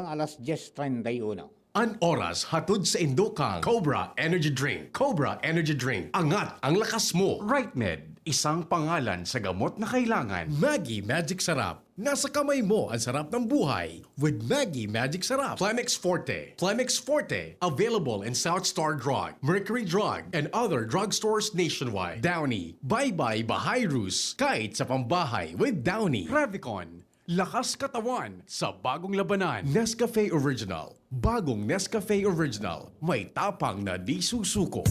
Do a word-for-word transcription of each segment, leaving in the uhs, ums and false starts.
alas dyes treinta y uno. An oras hatod sa indo kang Cobra Energy Drink. Cobra Energy Drink. Angat ang lakas mo. Right Med, isang pangalan sa gamot na kailangan. Maggi Magic Sarap. Nasa kamay mo ang sarap ng buhay with Maggi Magic Sarap. Plemex Forte. Plemex Forte. Available in South Star Drug, Mercury Drug, and other drugstores nationwide. Downy. Bye-bye Bahayrus. Kahit sa pambahay with Downy. Revicon. Lakas katawan sa bagong labanan. Nescafe Original. Bagong Nescafe Original. May tapang na di susuko.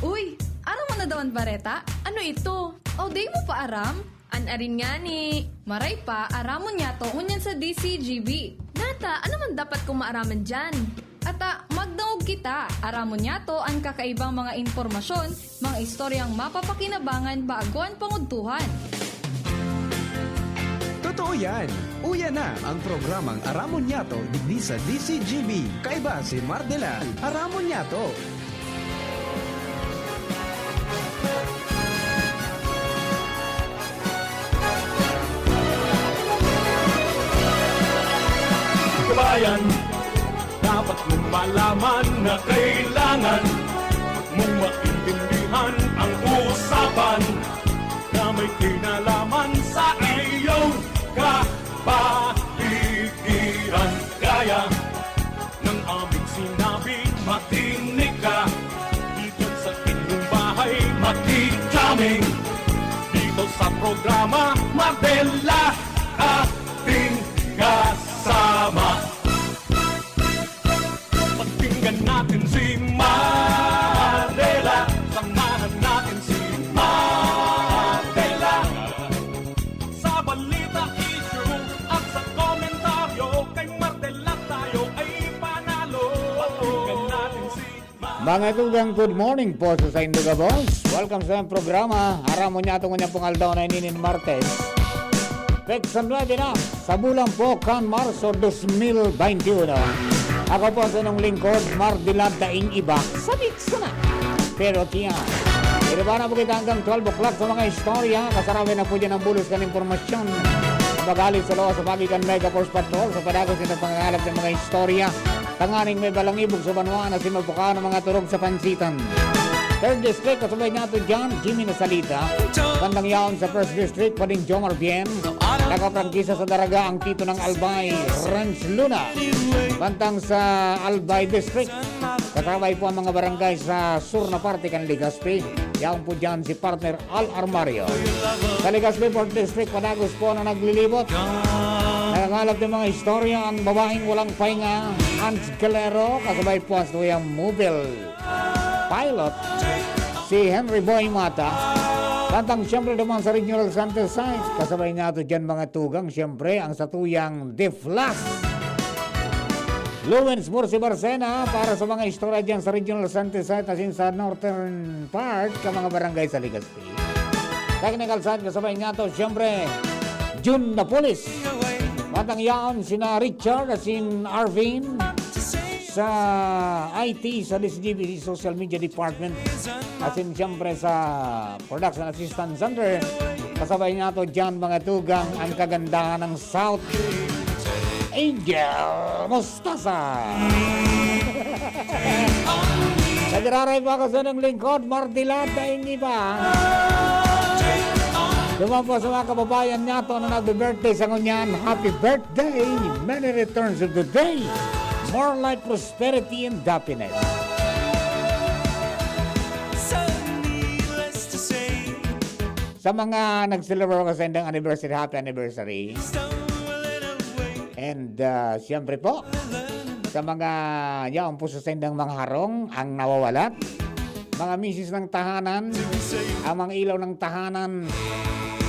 Uy, aram mo na daw an bareta? Ano ito? O, di mo pa aram? An arin ngani. Maray pa, aramon niyato ngunyan sa D C G B. Nata, ano man dapat kong maaraman diyan? Ata, magdangog kita. Aramon niyato an kakaibang mga impormasyon, mga istoryang mapapakinabangan bago an pangudtuhan. Totoo yan! Uya na ang programang Aramon Niyato digdi sa D C G B. Kaiba si Mar Delal. Aramon Niyato! Kabayan, dapat mong malaman na kailangan mong maintindihan ang usapan na may kinalaman sa iyong kapaligiran. Kaya ng aming sinabi, makinig ka. Dito sa inyong bahay, makijaming. Dito sa programa, Mabela, ating kasama. Pakinggan natin si Mabela. Samahan natin si Mabela. Sa balita, issue, at sa komentaryo, kay Mabela tayo ay panalo. Pakinggan natin si Mabela. Mga tugang, good morning po sa saindo gabos. Welcome sa programa Aramon Niyato ngunyan pong aldaw na ini nin Martes. Petsa nuebe na sa bulan po kan Marso dos mil bente uno. Ako po sa inyong lingkod, Mar Delal, daing iba. Sabik sana. Pero tiyan. Iribana po kita hanggang twelve o'clock sa mga istorya. Kasarawi na po dyan ang bulos kan impormasyon. Magalit sa lawas sa pagi kan Mega Force Patrol sa padagos nitong pangangalap ng mga istorya. Tanganing may balangibog sa banwa na si magpukaw ng mga turog sa pansitan. Third District, kasabay niyato dyan, Jimmy Nasalita. Bandang yaon sa First District, pading Jomar Bien. Nakaprangkisa sa Daraga ang Tito ng Albay, Renz Luna. Bantang sa Albay District, kasabay po ang mga barangay sa sur na parte kan Legazpi. Yaon po dyan si partner Al Armario. Sa Legazpi Fourth District, padagos po na naglilibot. Nangangalap ng mga istorya ang babaeng walang pahinga, Hans Galero, kasabay po ang tuyang mobile pilot, si Henry Boy Mata. Bantang siyempre naman sa Regional Center Site, kasabay niyato dyan mga tugang, siyempre ang satuyang Deflas. Lawrence Morse Barcena para sa mga istorya dyan sa Regional Center Site asin sa Northern Part kan mga barangay sa Legazpi. Technical side, kasabay niyato, siyempre, Jun Napoles. Bantang yaon sina Richard asin Arvin sa I T, sa D C G B Social Media Department. Asin siyempre sa Production Assistant Center. Kasabay niyato dyan, mga tugang, ang kagandahan ng South Angel Mustasa. Nagiraray pa ako sa inyong lingkod, Mar Delal, daing iba. Duman po sa mga kababayan niyato na nagbe-birthday sa ngunyan, happy birthday! Many returns of the day! More life, prosperity, and happiness! Sa mga nag-celebrate ko sa indang anniversary, happy anniversary. And, ah, siyempre po, sa mga yaon po sa saindang mga harong, ang nawawalat, mga misis ng tahanan, ang mga ilaw ng tahanan,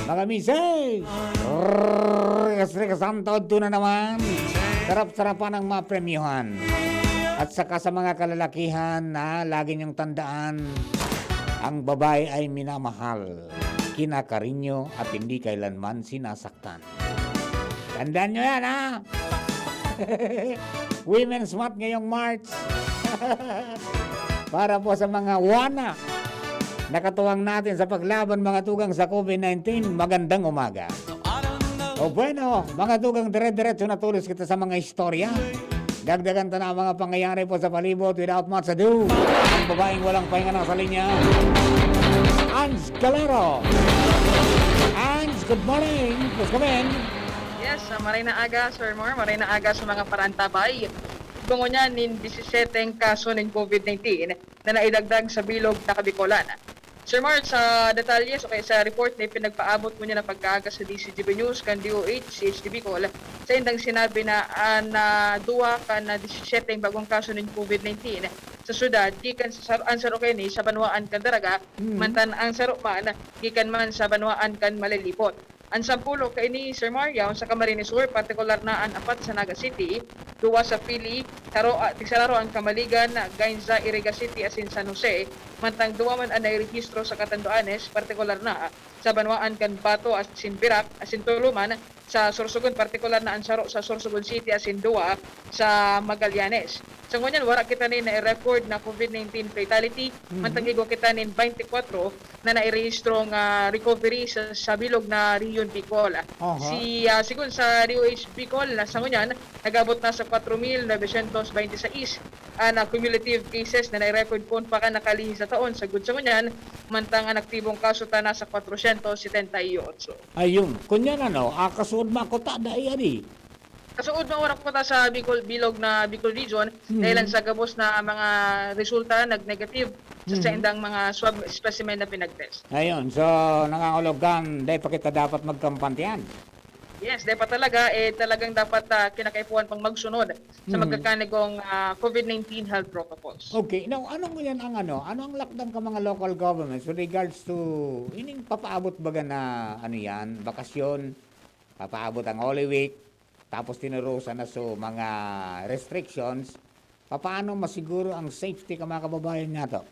mga misis! Rrrr, Kasri Kasanto, ito na naman. Sarap-sarapan ang mapremyuhan. At saka sa mga kalalakihan na lagi niyong tandaan, ang babae ay minamahal, kinakarinyo at hindi kailanman sinasaktan. Tandaan nyo yan, ha? Women's Month ngayong March. Para po sa mga wana, nakatuwang natin sa paglaban, mga tugang, sa COVID nineteen, magandang umaga. O bueno, mga tugang, dire-diretso na tulos kita sa mga istorya. Dagdagan ta na ang mga pangyayari po sa palibot without much ado. Ang babaeng walang pahinga na sa linya, Ange Calero. Ange, good morning. Please come in. Yes, ah, maray na aga, Sir Mar. Maray na aga sa mga parantabay. Iba ngunyan nin disisete kaso nin COVID nineteen na naidagdag sa bilog na Kabikolan. Sir Mar, sa detalye o kaya sa report na ipinagpaabot ngunyan na pagkaaga sa D C G B News kan D O H C H D Bicol, sa indang sinabi na an ah, duwa kan ah, disisete bagong kaso nin COVID nineteen sa syudad, gikan sa sar- an saro kaini sa banwaan kan Daraga, Mm. mantan ang saro man gikan man sa banwaan kan Malilipot. An sampulo kaini, Sir Mar, yaon sa Camarines Sur, partikular na an apat sa Naga City, duwa sa Pili, saro, ah, tigsararo ang Camaligan, Gainza, Iriga City asin San Jose, mantang duwa man an nairehistro sa Catanduanes, partikular na sa banwaan kan Bato asin Virac, asin tulo man sa Sorsogon, partikular na an saro sa Sorsogon City asin duwa sa Magallanes. Sa ngunyan, wara kita nin nai-record na COVID nineteen fatality, Mhm. mantang igwa kita nin twenty-four na nairehistrong ah, recovery sa, sa bilog na Rehiyon Bicol. Aha. Si ah, sigon sa D O H Bicol na sa ngunyan, nag-abot na sa kwatro mil novecientos bente seis an ah, cumulative cases na nai-record kun paka nakalihis sa taon. Sagkod sa ngunyan, mantang an aktibong kaso ta nasa kwatrosyentos setenta y otso. Ayun. Kunyan ano, ah, kasuod makuta, dai adi. Kasuod man wara kuta sa Bicol, bilog na Bicol Region, Mhm. dahil lang sa gabos na mga resulta nag-negative sa Mhm. saindang mga swab specimen na pinag-test. Ayun, so nangangahulugan, dai pa kita dapat magkampantian. Yes, dapat talaga, eh, talagang dapat ah, kinakaipuhan pang magsunod sa Mhm. magkakanigong ah, COVID nineteen health protocols. Okay, now ano ngunyan ang ano, ano ang lakdang ka mga local governments with regards to ining papaabot baga na ano yan, bakasyon, papaabot ang Holy Week, tapos tinurusan na so mga restrictions, papaano masiguro ang safety ka mga kababayan nga to?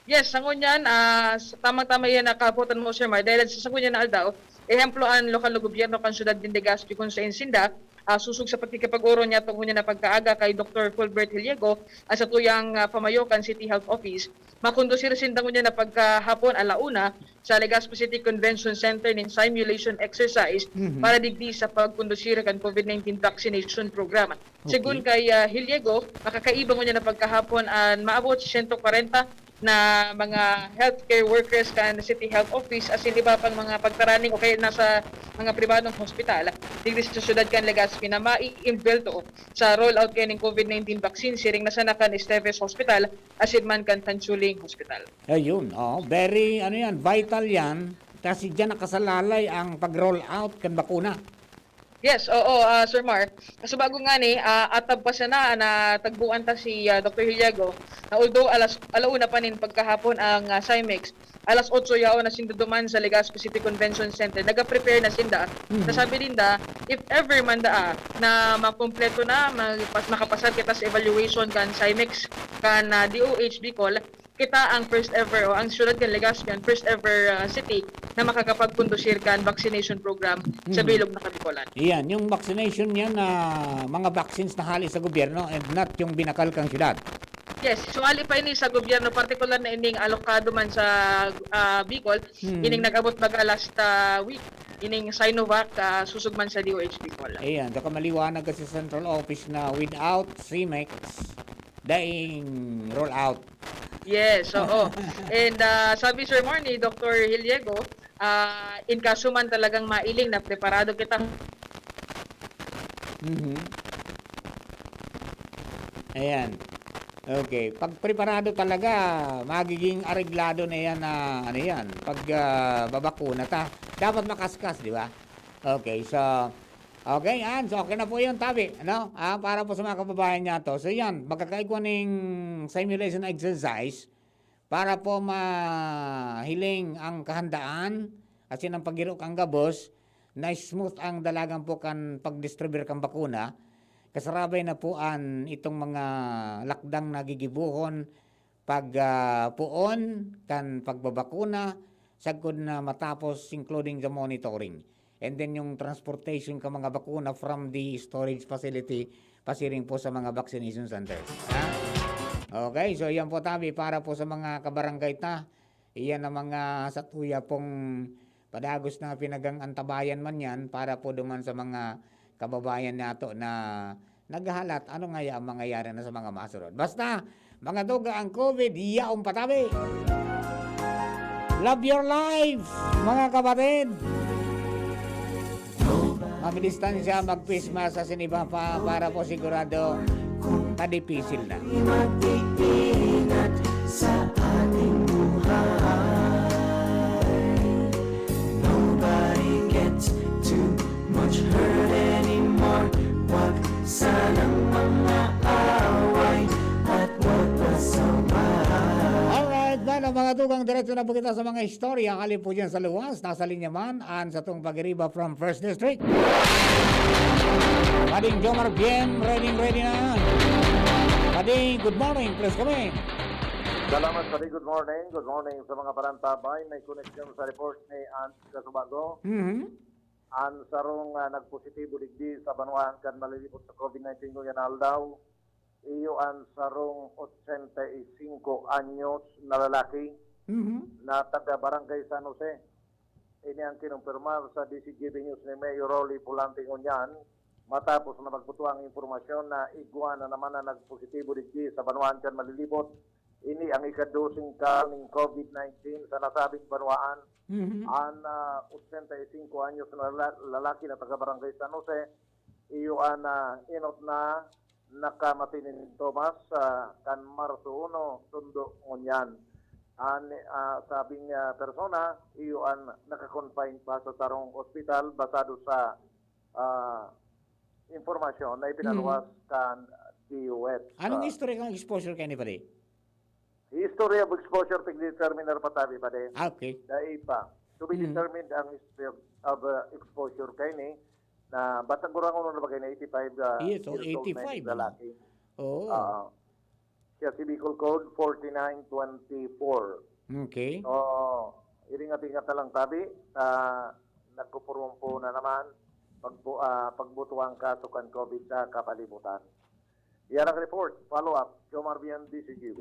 Yes, sa ngunyan, ah, s- tamang-tama yan na kaabotan mo, Sir Mar, dahil sa, sa ngunyan na aldaw, ehemplo an lokal na gobyerno kan syudad nin Legazpi kun saen sinda, ah, sosog sa pagkikipag-oro niya tungod niya na pagkaaga kay Doktor Fulbert Hiliego, ang satuyang ah, pamayo kan City Health Office, makondusir sinda ngunyan na pagkahapon alauna sa Legazpi City Convention Center nin simulation exercise Mhm. para digdi sa pagkondusir kan COVID nineteen vaccination program. Okay. Segun kay ah, Hiliego, makakaiba ngunyan na pagkahapon an maabot sento kwarenta na mga healthcare workers kan City Health Office asin iba pang mga pagtaraning o kaya nasa mga pribadong hospital digdi sa syudad kan Legazpi na maiimbelto sa rollout kaini nin COVID nineteen vaccine siring na sana kan Esteves Hospital asin man kan Tanchuling Hospital. Ayun, oh, very ano yan, vital yan kasi diyan nakasalalay ang pag-roll out kan bakuna. Yes, oo, ah, Sir Mar. Kasubago ngani, ah, atab pa sana na tagboan ta si ah, Doktor Hiliego na although alas alauna pa nin pagkahapon ang ah, Cymex, alas otso yaon na sinda duman sa Legazpi City Convention Center. Naga-prepare na sinda. Mhm. Nasabi ninda, if ever man daa na makumpleto na, mapas- makapasar kita sa evaluation kan Cymex, kan ah, D O H Bicol, kita ang first ever o ang syudad kan Legazpi ang first ever ah, city na makakapagkondusir kan vaccination program sa Mhm. bilog na Kabikolan. Iyan, yung vaccination niyan na mga vaccines na hali sa gobyerno and not yung binakal kang syudad. Yes, so hali pa ini sa gobyerno, partikular na ining alokado man sa ah, Bicol, Hmm. ining nag-abot baga last ah, week, ining Sinovac, ah, sosog man sa D O H Bicol. Ayan, saka maliwanag kasi sa central office na without Cymex, daing roll out. Yes, oo. And ah, sabi, Sir Mar, ni Doktor Hiliego, ah, in kaso man talagang mailing na preparado kita. Mhm. Ayan. Okay. Pag preparado talaga, magiging areglado na yan na ano yan. Pag ah, babakuna ta, dapat makaskas, di ba? Okay, so, okay, yan. So, okay na po yun, tabi. Ano? Ah, para po sa mga kababayan niya to. So, yan. Magkakaigwa ning simulation exercise para po mahiling ang kahandaan asin ang paghiro kan gabos na smooth ang dalagan po kan pagdistribir kan bakuna. Kasarabay na po an itong mga lakdang na gigibohon pag ah, poon kan pagbabakuna sagkod na matapos, including the monitoring. And then yung transportation ka mga bakuna from the storage facility pasiring po sa mga vaccination centers. Ha? Okay, so yan po tabi para po sa mga kabarangay ta. Iyan ang mga satuya pong padagos na pinagang-antabayan man yan para po duman sa mga kababayan nato na Naghahalat, ano ngaya ang mangyayari na sa mga masunod? Basta, mga tugang, ang COVID, yaon patabi. Love your life, mga kapatid. Magdistansya, mag-face mask sa siniba pa para po sigurado madipisil na. Mag-iingat sa ating buhay. Nobody gets too much hurt anymore. Wag sanang mga away at wag pasaway. Alright, bueno, mga tugang, diretso na po kita sa mga istorya. Halin po dyan sa luwas, nasa linya man, an satong pagiriba from First District. Pading Jomar Bien, ready, ready na. Pading, good morning, please kami. Salamat, Pading. Good morning. Good morning sa mga parantabay. May koneksyon sa report ni Hans Casubago. Mhm. An sarong, ah, nagpositibo digdi sa banwaan kan malilibot sa COVID nineteen ngunyan na aldaw, iyo an sarong ochenta y cinco anyos na lalaki Mhm. na taga Barangay San Jose. Ini ang kinumpirmar sa D Z G B News ni Mayor Rolly Pulante ngunyan, matapos na magbuto ang impormasyon na igwa na naman na nagpositibo digdi sa banwaan kan malilibot. Ini ang ikadoseng kaso nin COVID nineteen sa nasabing banwaan. Mhm. An, ah, ochenta y cinco anyos na lala-, lalaki na taga Barangay San Jose, iyo an, ah, enot na nakamati nin sintomas, ah, kan Marso uno, sundo ngunyan. An, ah, sabing, ah, persona, iyo an naka-confine pa sa sarong ospital basado sa, ah, impormasyon na ipinaluwas Mhm. kan D O H. Anong Ah, history kan exposure kaini, pare? History of exposure, tig-determine pa tabi, pare. Ah, okay. Dai pa. To be Mhm. determined ang history of, of, uh, exposure kaini, na basta gurang uno na ba kaini, eighty-five, uh, Yes, oh, years old na eighty-five, yung ano? Lalaki. Oo. Ah, siya si Bicol Code forty-nine twenty-four. Okay. So, iring-ingat na lang tabi, ah, nagpupurumpo na naman pagbu-, ah, pagbutuang kaso kan COVID sa kapalibutan. Yan ang report. Follow up, Jomar Bian, D Z G.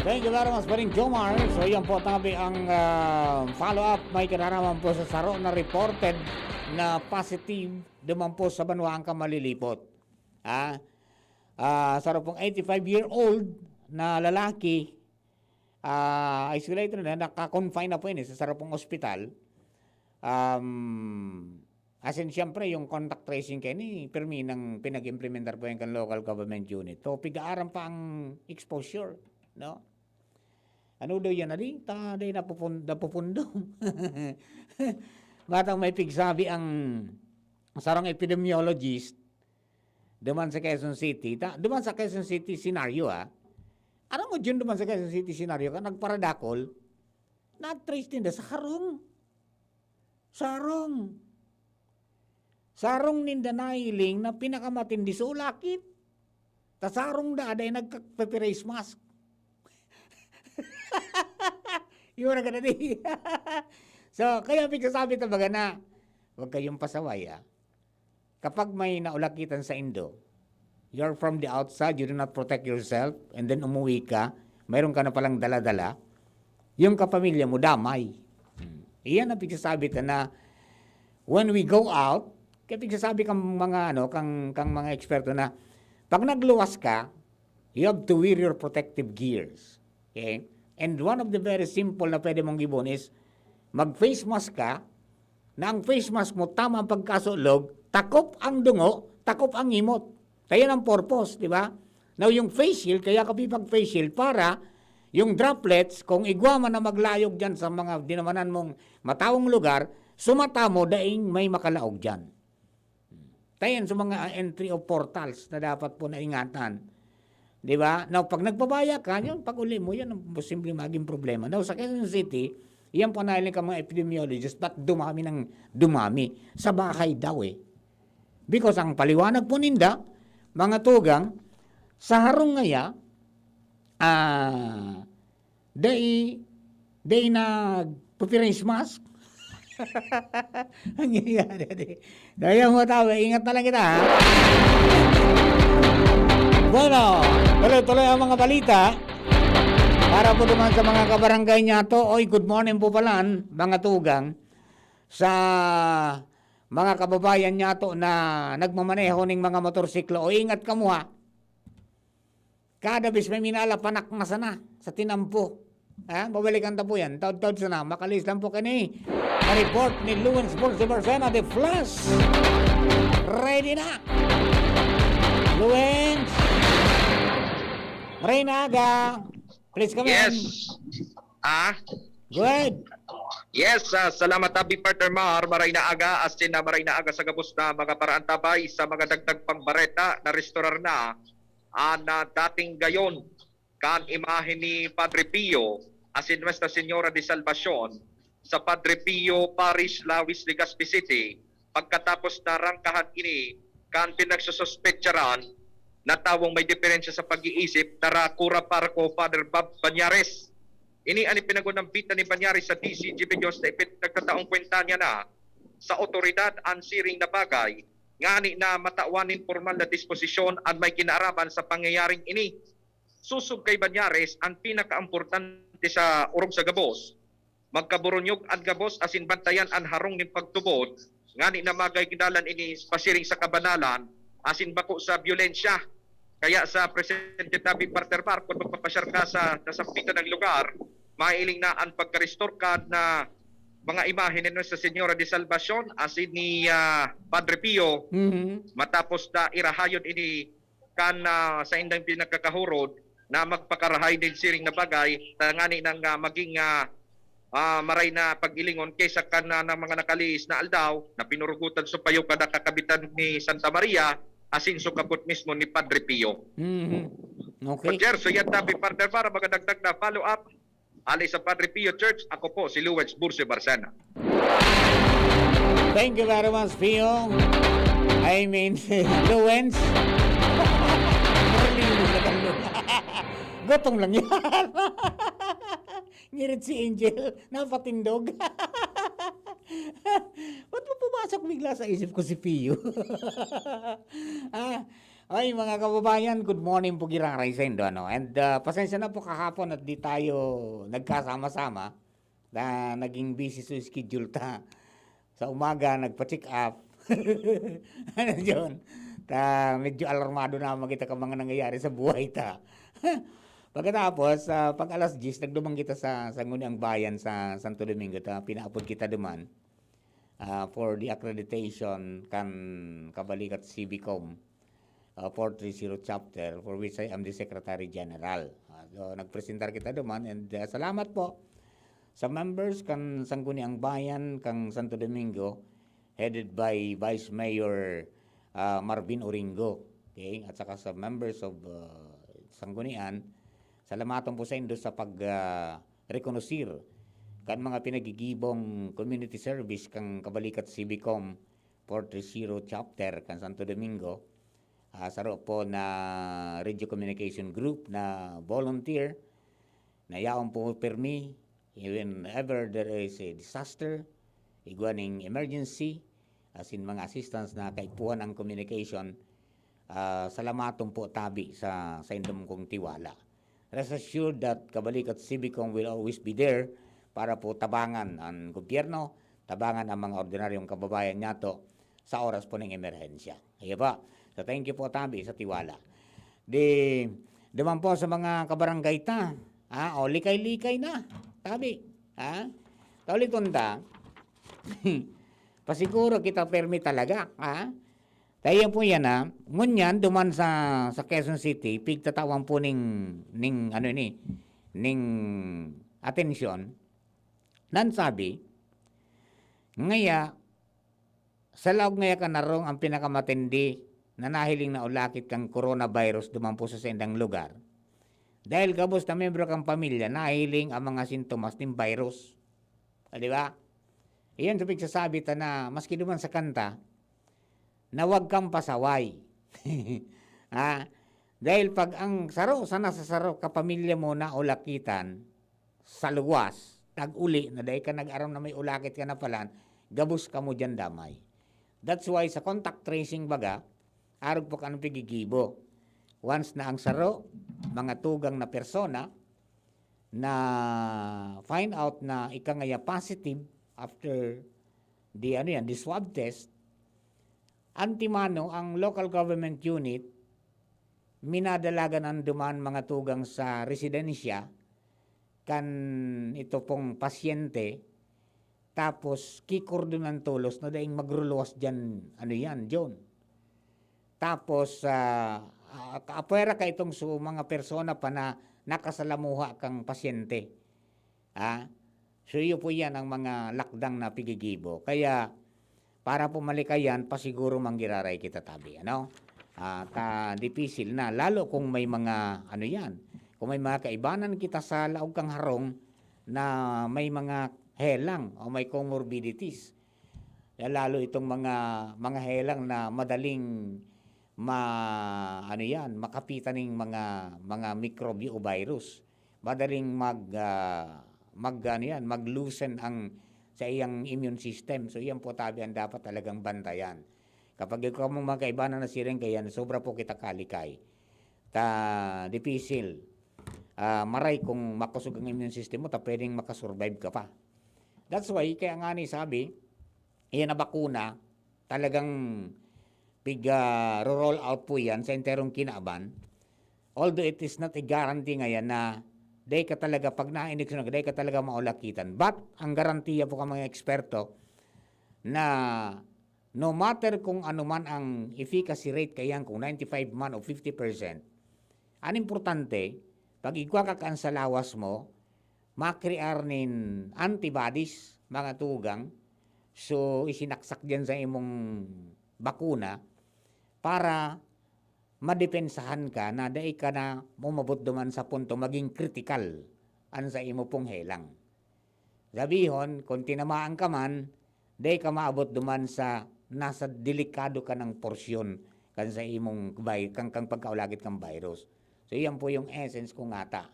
Thank you very much, Paring Jomar. So, yan po, tabi ang, ah, follow up. May kinaraman po sa saro na reported na positive duman po sa banwaan kan malilibot. Ah, ah, saro pong eighty-five-year-old na lalaki, ah, isolated na, naka-confine na po yan, eh, sa saro pong ospital. Um, as in, siyempre, yung contact tracing kaini, pirmi nang pinag-implementar po yan kan local government unit. So, pig-aaram pa ang exposure, no? Ano daw yan, adi? Ta, di napupun-, napupundong. Matang may pigsabi ang sarong epidemiologist, duman sa Quezon City, ta-, duman sa Quezon City scenario, ah. Aram mo, Jun, duman sa Quezon City scenario, kan nagparadakol, na-trace ninda sa harong. Sa harong. Sa harong ninda nahiling na pinakamatindi sa ulakit. Ta sa harong da, dai nagka-face mask. Yun ang ganun eh. So, kaya pigsasabi ta baga na, huwag kayong pasaway, ah. Kapag may naulakitan saindo, you're from the outside, you do not protect yourself, and then umuwi ka, mayroon ka na palang dala-dala, yung kapamilya mo, damay. Hmm. Iyan ang pigsasabi ta na, when we go out, kaya pigsasabi kang mga, ano, kang, kang mga eksperto na, pag nagluwas ka, you have to wear your protective gears. Okay? And one of the very simple na pwede mong gibon is, mag-face mask ka, na ang face mask mo tama ang pagkasulog, takop ang dungo, takop ang himot. Kaya ang purpose, di ba? Now, yung face shield, kaya ka pipag-face shield para yung droplets, kung igwa man na maglayog dyan sa mga dinamanan mong matawong lugar, sumata mo, daing may makalaog dyan. Tayan sa mga entry of portals na dapat po na ingatan. Di ba? Now, pag nagpabaya ka, yun, pag uli mo, yan ang posibleng maging problema. Now, sa Quezon City, yan po nahiling ka mga epidemiologist, ba't dumami ng dumami? Sa bahay daw eh. Because ang paliwanag po ninda, mga tugang, sa harong ngaya, ah, dai, dai nagpe-face mask. Ang nangyayari, di. Dahil mo tayo, ingat na lang kita, ha? Bueno, tuloy-tuloy ang mga balita. Para po naman sa mga kabarangay niya to, oy, good morning po pala, mga tugang. Sa mga kababayan niyato na nagmamaneho ning mga motorsiklo, o ingat kamo ha. Kada bis may minalapanak na sana sa tinampo. Ha? Babalikan ta po yan. Taud-taud sana. Makalis lang po kani. Report ni Luwens Borsi Barcena de Flash. Ready na. Luwens. Maray na aga. Please come in. Yes. Ah, Go ahead. Yes, ah, salamat tabi, partner Mar. Maray na aga, asin na maray na aga sa gabos na mga paraantabay sa mga dagdag pang bareta na restorar na an ah, dating gayon kan imahe ni Padre Pio asin Nuestra Señora de Salvacion sa Padre Pio Parish, Lawis, Legazpi City, pagkatapos na rangkahan ini kan pinagsususpetsaran na tawong may diferensya sa pag-iisip na Rakura Parko, Father Bob Banyares. Ini an ipinagunambitan ni Banyares sa D C G Videos na ipinagtataong kwenta niya na sa otoridad an siring na bagay, ngani na matawan nin pormal na disposisyon an may kinaaraman sa pangyayaring ini. Susog kay Banyares, an pinakaimportante sa orog sa gabos, magkaburunyog an gabos asin bantayan an harong nin pagtubod, ngani na magay dalan ini pasiring sa kabanalan asin bako sa byolensya. Kaya sa presente tabi, partner Mar, kung magpapasyar ka sa nasampitan ng lugar, mailing na an pagka-restore kan mga imahe ni Nuestra Señora de Salvacion asin ni ah, Padre Pio Mhm. matapos na irahayon ini kan ah, saindang pinagkakahurod na magpakarahay nin siring na bagay tangani nang ah, maging ah, ah, maray na pag-ilingon kaysa kan ah, ng mga nakaliis na aldaw na pinurugutan sa payo kada kakabitan ni Santa Maria asin sukabot mismo ni Padre Pio. Mhm. Okay. Roger, so yan tabi, partner Mar, mga dagdag na follow-up. Ali sa Padre Pio Church, ako po si Luwens Burse Barcena. Thank you very much, Pio. I mean, Luwens. Gotong lang yan. Ngirit si Angel, napatindog. Ba't mo pumasok bigla sa isip ko si Pio? Ah, ay, mga kababayan, good morning po, giraray saindo, ano? And ah, pasensya na po kahapon at di tayo nagkasama-sama. Na naging busy sa schedule ta. Sa umaga, nagpa-check up. Ano yun? Ta, medyo alarmado na naman kita ka mga nangyayari sa buhay ta. Pagkatapos, ah, pag alas diyes, nagduman kita sa Sangguniang Bayan sa Santo Domingo. Ta, pinaapod kita duman ah, for the accreditation kan Kabalikat Civicom ah, four three zero chapter, for which I am the Secretary General. Ah, so, nagpresentar kita duman, and ah, salamat po sa members kan Sangguniang Bayan kan Santo Domingo, headed by Vice Mayor ah, Marvin Oringo. Okay? At saka sa members of ah, Sanggunian, salamaton po saindo sa pag ah, rekonosir kan mga pinagigibong community service kan Kabalikat Civicom four three zero chapter kan Santo Domingo. Ah, saro po na radio communication group na volunteer na yaon po pirmi whenever there is a disaster, igwa ning emergency, asin mga assistance na kaipuhan ang communication. Ah, salamaton po tabi sa saindong kong tiwala. Rest assured that Kabalikat Civicom will always be there para po tabangan ang gobyerno, tabangan ang mga ordinaryong kababayan niyato sa oras po ng emerhensya. Ayo po. So, thank you po, tabi, sa tiwala. Di, duman po sa mga kabarangay ta, ha? O, likay-likay na, tabi, ha? Kauliton ta, pasiguro kita permi talaga, ha? Tayo po yan, ha? Ngunyan, duman sa, sa Quezon City, pigtatawan po ning, ning, ano ni, ning atensyon. Nan sabi, ngaya, sa laog ngaya kan harong ang pinakamatindi na nahiling na ulakit kan coronavirus duman po sa saindang lugar. Dahil gabos na membro kan pamilya, nahiling ang mga sintomas nin virus. Ah, di ba? Iyan sa pigsasabi ta na maski duman sa kanta, na wag kang pasaway. Ah, dahil pag ang saro sana sa saro kapamilya mo na ulakitan sa luwas, tag-uli na dahil ka nag-aram na may ulakit ka na palan, gabos ka mo dyan damay. That's why sa contact tracing baga, arog po kanong pigigibo. Once na ang saro, mga tugang na persona, na find out na ika ngaya positive after the, ano yan, the swab test, Antimano, ang local government unit, minadalagan an duman mga tugang sa residensya kan ito pong pasyente, tapos kikordonan tolos na daing magruluwas diyan, ano yan, John. Tapos, ah, ah, apwera ka itong su-, mga persona pa na nakasalamuha kang pasyente. Ah, so iyo po yan ang mga lakdang na pigigibo. Kaya, para po malikayan, pasiguro manggiraray kita tabi, ano? Ah, ta, dipisil na, lalo kung may mga, ano yan, kung may mga kaibanan kita sa laog kang harong na may mga helang o may comorbidities. Lalo itong mga, mga helang na madaling ma-, ano yan, makapitan ng mga, mga mikrobyo o virus. Madaling mag, ah, mag, ano yan, mag-loosen ang, sa iyang immune system. So, iyan po tabi ang dapat talagang bantayan. Kapag ikaw mong mga kaibanan na siring kayan, sobra po kita kalikay. Ta, dipisil. Ah, maray kung makusog ang immune system mo, ta pwedeng makasurvive ka pa. That's why, kaya nga ni sabi, iyan na bakuna, talagang pig, ah, ro-roll out po yan sa enterong kinaban. Although it is not a guarantee ngayon na dai ka talaga, pag na-injection na, dai ka talaga maulakitan. But, ang garantiya po ka mga eksperto na no matter kung ano man ang efficacy rate kayan, kung ninety-five man o fifty percent, ang importante, pag igwa ka kan sa lawas mo, makrear nin antibodies, mga tugang, so isinaksak diyan sa imong bakuna para madepensahan ka na dai ka na umabot duman sa punto maging kritikal an sa imo pong helang. Sabihon, kung tinamaan ka man, dai ka maabot duman sa nasa delikado ka ng porsyon kan sa imong vi-, kang, kang pagkaulagit kang virus. So, iyan po yung essence kung ata.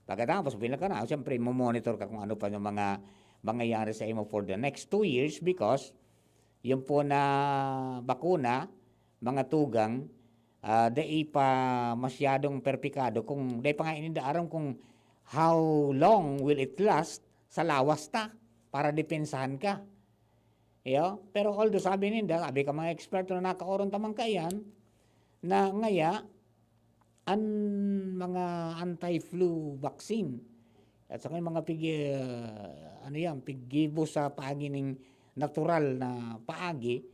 Pagkatapos, bilang ka na, siyempre, mo-monitor ka kung ano pa yung mga mangyayari sa imo for the next two years because yung po na bakuna, mga tugang, ah, dai pa masyadong perpikado kung dai pa nga ininda aram kung how long will it last sa lawas ta para depensahan ka. Iyo? Pero although sabi ninda, sabi ka mga eksperto na nakaoron ta man kaiyan, na ngaya, an mga anti-flu vaccine at saka yung mga pig-, ah, ano yan, piggibo sa paagi ning natural na paagi,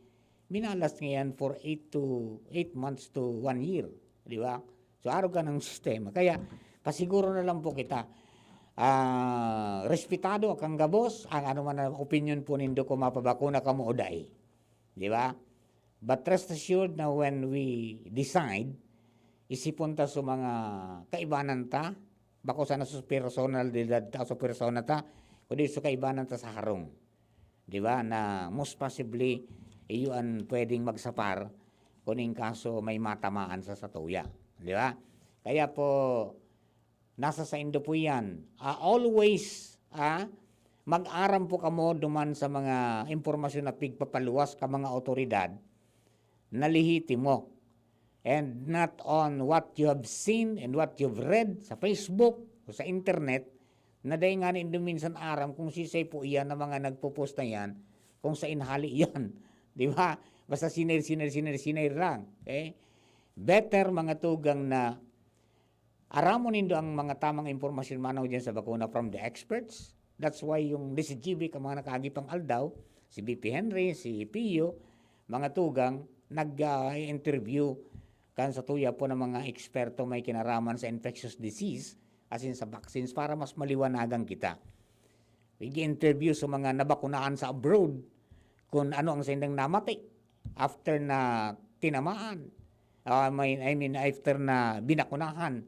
minalast ngayon for eight to, eight months to one year, di ba? So, arog ka ng sistema. Kaya, pasiguro na lang po kita, ah, respetado kang gabos, ang ano man ang opinion po nindo kung mapabakuna kamo o dai. Di ba? But rest assured na when we decide, isipon ta sa mga kaibanan ta, bako sana sa personalidad ta, sa persona ta, kundi sa kaibanan ta sa harong. Di ba? Na most possibly, iyo an pwedeng magsapar kung in kaso may matamaan sa satuya. Di ba? Kaya po, nasa saindo po yan. Ah, always, ah, mag-aram po kamo duman sa mga impormasyon na pigpapaluwas ka mga awtoridad na lehitimo. And not on what you have seen and what you've read sa Facebook o sa internet, na dai nga nindo minsan aram kung sisay po iyan na mga nagpo-post na yan, kung sain hali iyan. Di ba? Basta sinir, sinir, sinir, sinir lang. Okay? Better, mga tugang, na aramon nindo ang mga tamang impormasyon manaw diyan sa bakuna from the experts. That's why yung D C G B, ka mga nakaagi pang aldaw, si B P Henry, si Pio, mga tugang, nag, ah, interview kan sa tuya po ng mga eksperto may kinaraman sa infectious disease, asin sa vaccines, para mas maliwanagan kita. Ig-interview sa mga nabakunahan sa abroad kung ano ang saindang namati after na tinamaan. Ah, may, I mean, after na binakunahan.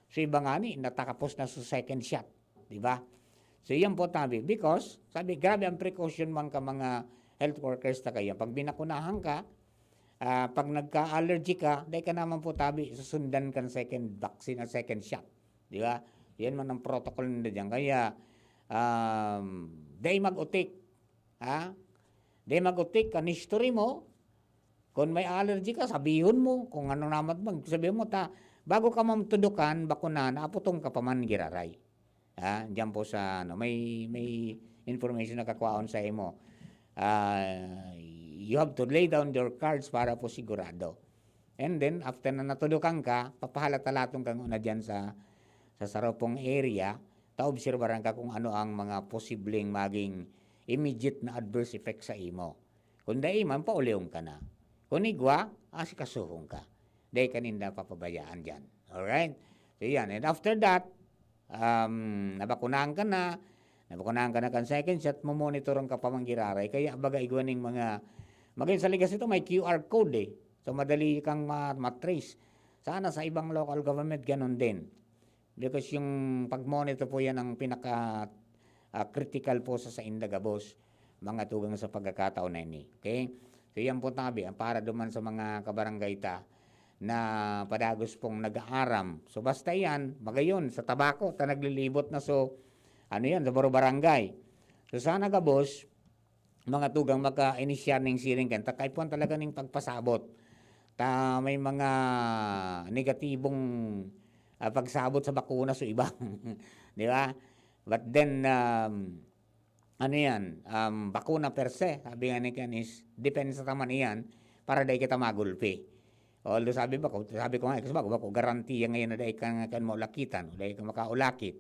So, iba nga ni, natakapos na sa second shot. Di ba? So, iyan po tabi. Because, sabi, grabe ang precaution man ka mga health workers ta kaya. Pag binakunahan ka, ah, pag nagka-allergy ka, dai ka naman po tabi, susundan kan second vaccine at second shot. Di ba? Yan man ang protocol nila dyan. Kaya, um, dai mag-utik. Ha? Dai mag-utik kan history mo. Kung may allergy ka, sabihon mo. Kung ano naman man, sabihon mo, ta, bago ka mamtudukan, bakunahan, aputong ka pa man giraray. Ha? Diyan po sa, ano, may, may information na kakwaon sa imo. Ah, You have to lay down your cards para po sigurado. And then, after na natudukan ka, papahalat-halaton kang una diyan sa, sa sarong area, taobserbaran ka kung ano ang mga posibleng maging immediate na adverse effect sa imo. Kung dai man, paulion ka na. Kung igwa, asikasuhon ka. Dai ka ninda papabayaan diyan. Alright? So, yan. And after that, um, nabakunahan ka na, nabakunahan ka na kan second shot, momonitoran ka pa man giraray. Kaya baga igwa ning mga, magin sa Legazpi ito, may Q R code eh. So, madali kang ma-, matrace. Sana sa ibang local government, ganun din. Because yung pag-monitor po yan ang pinaka, ah, critical po sa sainda gabos, mga tugang sa pagkakataon na ini. Okay? So, yan po tabi, ang para duman sa mga kabarangay ta na padagos pong nag-aaram. So, basta yan, magayon, sa tabako, ta naglilibot na. So, ano yan, sa baro barangay. So, sana gabos, mga tugang maka-inisyar ning siring kan, ta kaipuhan talaga ning pagpasabot. Ta may mga negatibong, ah, pagsabot sa bakuna so iba. Di ba? But then, um, ano yan, um, bakuna per se, sabi nga ni Ken is, depensa ta man iyan para dai kita magulpi. Although sabi ba ko, sabi ko nga, kasi bago ba ko, garantiya ngayon na dai ka, kan maulakitan, o dai ka makaulakit.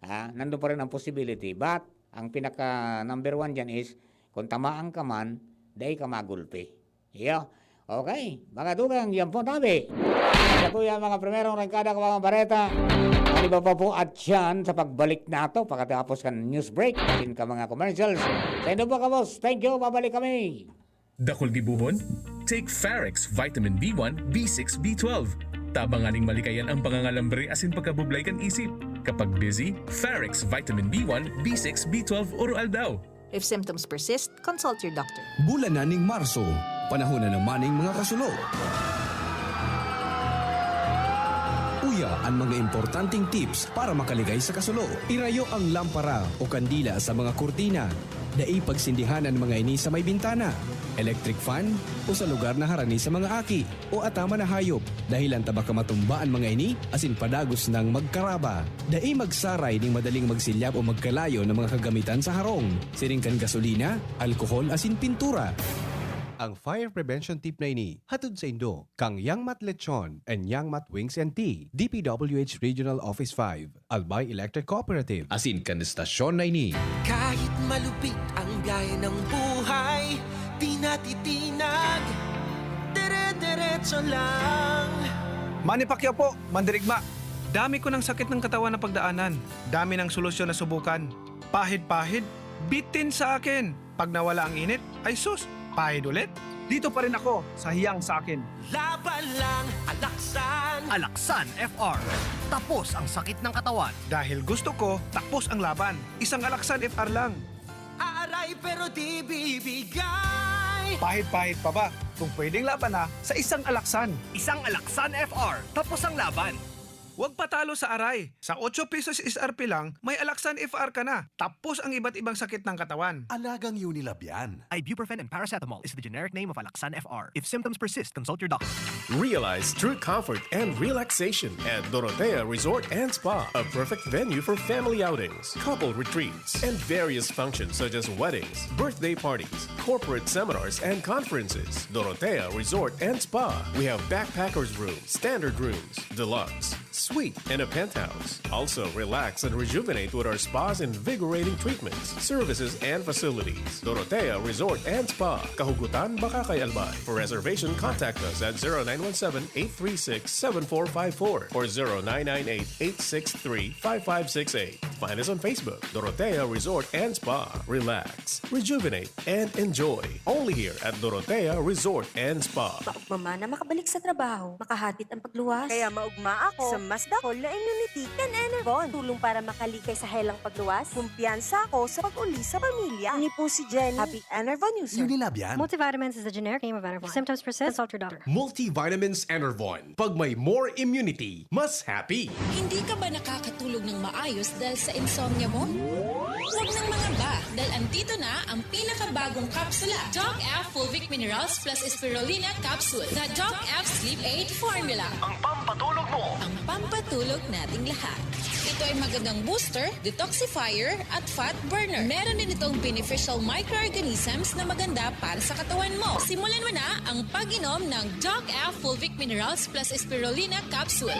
Ah, nandun pa rin ang possibility. But, ang pinaka number one dyan is, kung tamaan ka man, dai ka magulpi. Iyo. Okay, mga tugang, yan po tabi. Sa po yan, mga primerong rangkada ko, mga bareta. Ang iba pa po at yan, sa pagbalik nato, pagkatapos kan news break, din ka mga commercials. Sa inyo po, kabos, thank you, babalik kami. Dakul gibohon? Take Farex Vitamin B one, B six, B twelve. Tabangan ning malikayan ang pangangalambre asin pagkabublay kan isip. Kapag busy, Farex Vitamin B one, B six, B twelve oro-aldaw. If symptoms persist, consult your doctor. Bulan na ning Marso, panahon na naman ning mga kasulo. Uya an mga importanteng tips para makaligay sa kasulo. Irayo ang lampara o kandila sa mga kurtina. Dai pagsindihan an mga ini sa may bintana, electric fan, o sa lugar na harani sa mga aki o ataman na hayop, dahelan ta baka matumba an mga ini asin padagos nang magkaraba. Dai magsaray ning madaling magsilyab o magkalayo na mga kagamitan sa harong, siring kan gasolina, alkohol asin pintura. Ang fire prevention tip na ini hatod saindo kan Yangmat Lechon and Yangmat Wings and Tea, D P W H Regional Office five, Albay Electric Cooperative. Asin kan estasyon na ini. Kahit malupit ang biyahe ng buhay, di natitinag, dire-diretso lang. Manny Pacquiao po, mandirigma. Dami ko ng sakit ng katawan na pagdaanan. Dami ng solusyon na subukan. Pahid-pahid, bitin sa akin. Pag nawala ang init, ay sus, pahid ulit. Dito pa rin ako sa hiyang sa akin. Laban lang, Alaksan. Alaksan F R. Tapos ang sakit ng katawan. Dahil gusto ko, tapos ang laban. Isang Alaksan F R lang. Aaray pero di bibigay. Pahid-pahid pa ba? Kung pwedeng laban na sa isang Alaksan. Isang Alaksan F R. Tapos ang laban. Huwag patalo sa aray. Sa otso pesos S R P lang, may Alaksan F R ka na. Tapos ang iba't ibang sakit ng katawan. Alagang Unilab yan. Ibuprofen and paracetamol is the generic name of Alaksan F R. If symptoms persist, consult your doctor. Realize true comfort and relaxation at Dorotea Resort and Spa, a perfect venue for family outings, couple retreats, and various functions such as weddings, birthday parties, corporate seminars, and conferences. Dorotea Resort and Spa. We have backpackers room, standard rooms, deluxe, suite, and a penthouse. Also, relax and rejuvenate with our spa's invigorating treatments, services, and facilities. Dorotea Resort and Spa, Kahugutan, Bacacay, Albay. For reservation, contact us at zero nine one seven, eight three six, seven four five four or zero nine nine eight, eight six three, five five six eight. Find us on Facebook, Dorotea Resort and Spa. Relax, rejuvenate, and enjoy. Only here at Dorotea Resort and Spa. Maugma man na makabalik sa trabaho, makahatid ang pagluwas. Kaya maugma ako sa mas dakul na immunity kan Enervon. Tulong para makalikay sa helang pagluwas. Kumpiyansa ako sa pag-uli sa pamilya. Ini po si Jenny. Happy Enervon user. Unilab yan. Multivitamins is the generic name of Enervon. If symptoms persist, consult your doctor. Multivitamins Enervon. Pag may more immunity, mas happy. Hindi ka ba nakakatulog ng maayos dahil sa insomnia mo? Huwag nang mangamba dahil andito na ang pinakabagong kapsula, Doc F Fulvic Minerals plus Spirulina Capsule na Doc F Sleep Aid Formula. Ang pampatulog mo. Ang pampatulog nating lahat. Ito ay magandang booster, detoxifier, at fat burner. Meron din itong beneficial microorganisms na maganda para sa katawan mo. Simulan mo na ang pag-inom ng Doc F Fulvic Minerals plus Spirulina Capsule.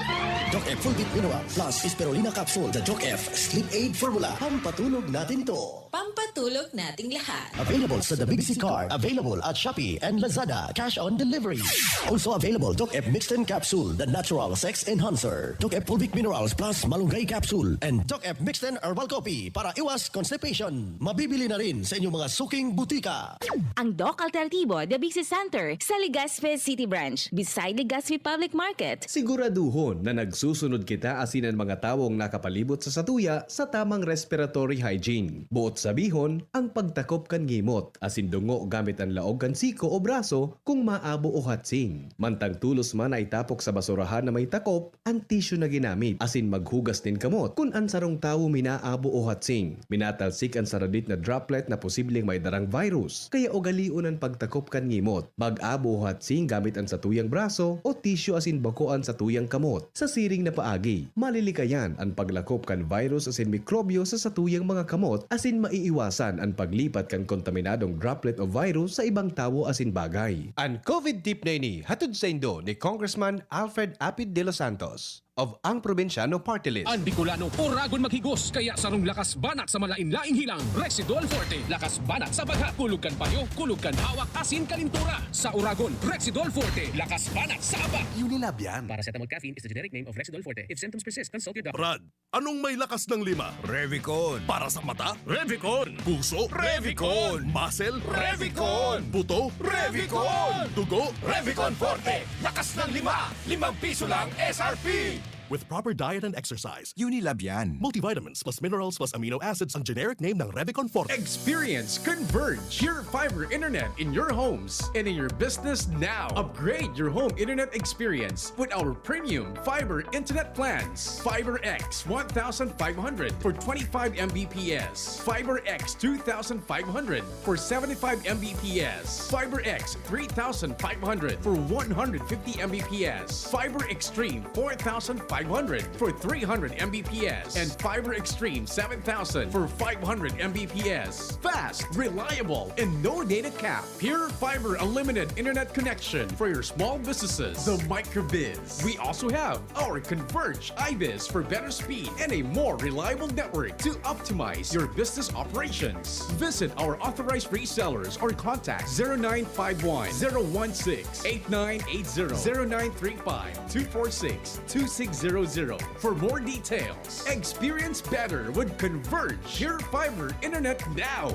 Doc F Fulvic Mineral plus Spirulina Capsule, the Doc F Sleep Aid Formula. Pampatulog natin to. Pampatulog nating lahat. Available sa The B B C Card. Available at Shopee and Lazada. Cash on delivery. Also available, Doc F Mixten Capsule, the natural sex enhancer. Doc F Fulvic Minerals plus Malunggay Capsule. And Doc F Mixten Herbal Coffee para iwas constipation. Mabibili na rin sa inyong mga suking butika. Ang Doc Alternativo, The B C Center, sa Legazpi City Branch, beside Legazpi Public Market. Siguraduhon na nagsusunod kita asin an mga tawong nakapalibot sa satuya sa tamang respiratory hygiene. Boot sabihon, ang pagtakop kan ngimot, asin dungo gamit an laog kan siko o braso kung maabo o hatsing. Mantang tolos man na itapok sa basurahan na may takop an tisyu na ginamit, asin maghugas nin kamot kun an sarong tawo minaabo o hatsing. Minatalsik an saradit na droplet na posibleng may darang virus, kaya ugalion an pagtakop kan ngimot. Mag-abo o hatsing gamit an satuyang braso o tisyu asin bako an satuyang kamot. Sa siring na paagi, malilikayan an paglakop kan virus asin mikrobyo sa satuyang mga kamot asin maiiwasan an paglipat kan kontaminadong droplet o virus sa ibang tawo asin bagay. An COVID tip na ini hatod saindo ni Congressman Alfred Apid de los Santos of Ang Probinsyano Party List. An Bicolano, oragon maghigos, kaya sarong lakas banat sa malain-laing hilang, Rexidol Forte. Lakas banat sa bagha, kulog kan payo, kulog kan hawak, asin kalintura. Sa oragon, Rexidol Forte. Lakas banat sa abak. Unilab yan. Paracetamol caffeine is the generic name of Rexidol Forte. If symptoms persist, consult your doctor. Brad, anong may lakas ng lima? Revicon. Para sa mata? Revicon. Puso? Revicon. Muscle? Revicon. Buto? Revicon. Dugo? Revicon Forte. Lakas ng lima. Limang piso lang S R P. With proper diet and exercise, Unilab yan. Multivitamins plus minerals plus amino acids ang generic name ng Revicon Forte. Experience Converge, your fiber internet in your homes and in your business now. Upgrade your home internet experience with our premium fiber internet plans. Fiber X one thousand five hundred for twenty-five M B P S. Fiber X two thousand five hundred for seventy-five M B P S. Fiber X three thousand five hundred for one hundred fifty M B P S. Fiber Extreme four thousand five hundred for three hundred M B P S. And Fiber Extreme seven thousand for five hundred M B P S. Fast, reliable, and no data cap. Pure Fiber Unlimited Internet Connection for your small businesses. The Microbiz. We also have our Converge Ibis for better speed and a more reliable network to optimize your business operations. Visit our authorized resellers or contact zero nine five one, zero one six, eight nine eight zero, zero nine three five, two four six, two six zero zero for more details. Experience better with Converge Pure Fiber Internet now.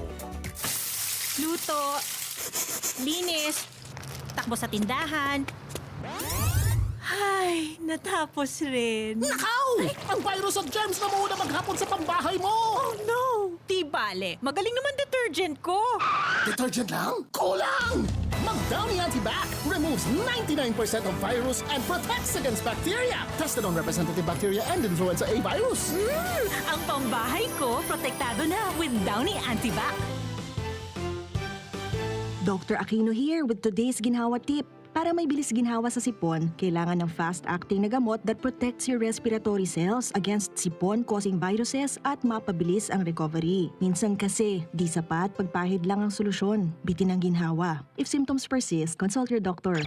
Luto, linis, takbo sa tindahan. Ay, natapos rin. Nakaw! Ang virus at germs na muna maghapon sa pambahay mo! Oh no! Di bale, magaling naman detergent ko. Detergent lang? Kulang! Mag Downy Antibac removes ninety-nine percent of virus and protects against bacteria. Tested on representative bacteria and influenza A virus. Mm, ang pambahay ko, protektado na with Downy Antibac. Doctor Aquino here with today's ginhawa tip. Para may bilis ginhawa sa sipon, kailangan ng fast-acting na gamot that protects your respiratory cells against sipon-causing viruses at mapabilis ang recovery. Minsan kasi, di sapat pagpahid lang ang solusyon. Bitin ang ginhawa. If symptoms persist, consult your doctor.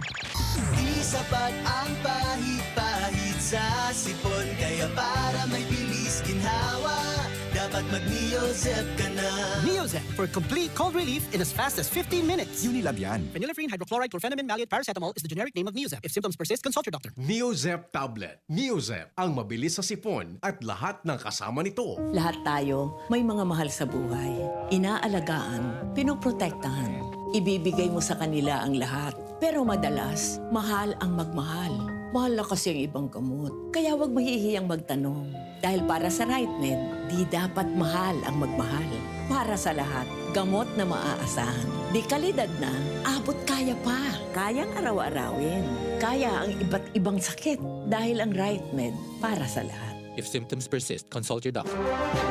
Di sapat ang pahid-pahid sa sipon, kaya para may bilis ginhawa, dapat mag-Neozep ka na. Neozep for complete cold relief in as fast as fifteen minutes. Unilab yan. Phenylephrine hydrochloride chlorphenamine maleate paracetamol is the generic name of Neozep. If symptoms persist, consult your doctor. Neozep tablet. Neozep, ang mabilis sa sipon at lahat ng kasama nito. Lahat tayo may mga mahal sa buhay. Inaalagaan, pinoprotektahan. Ibibigay mo sa kanila ang lahat. Pero madalas, mahal ang magmahal. Mahal na kasi ang ibang gamot. Kaya huwag mahihiyang magtanong. Dahil para sa RightMed, di dapat mahal ang magmahal. Para sa lahat, gamot na maaasahan. Di kalidad na, abot kaya pa. Kayang araw-arawin. Kaya ang iba't ibang sakit. Dahil ang RightMed, para sa lahat. If symptoms persist, consult your doctor.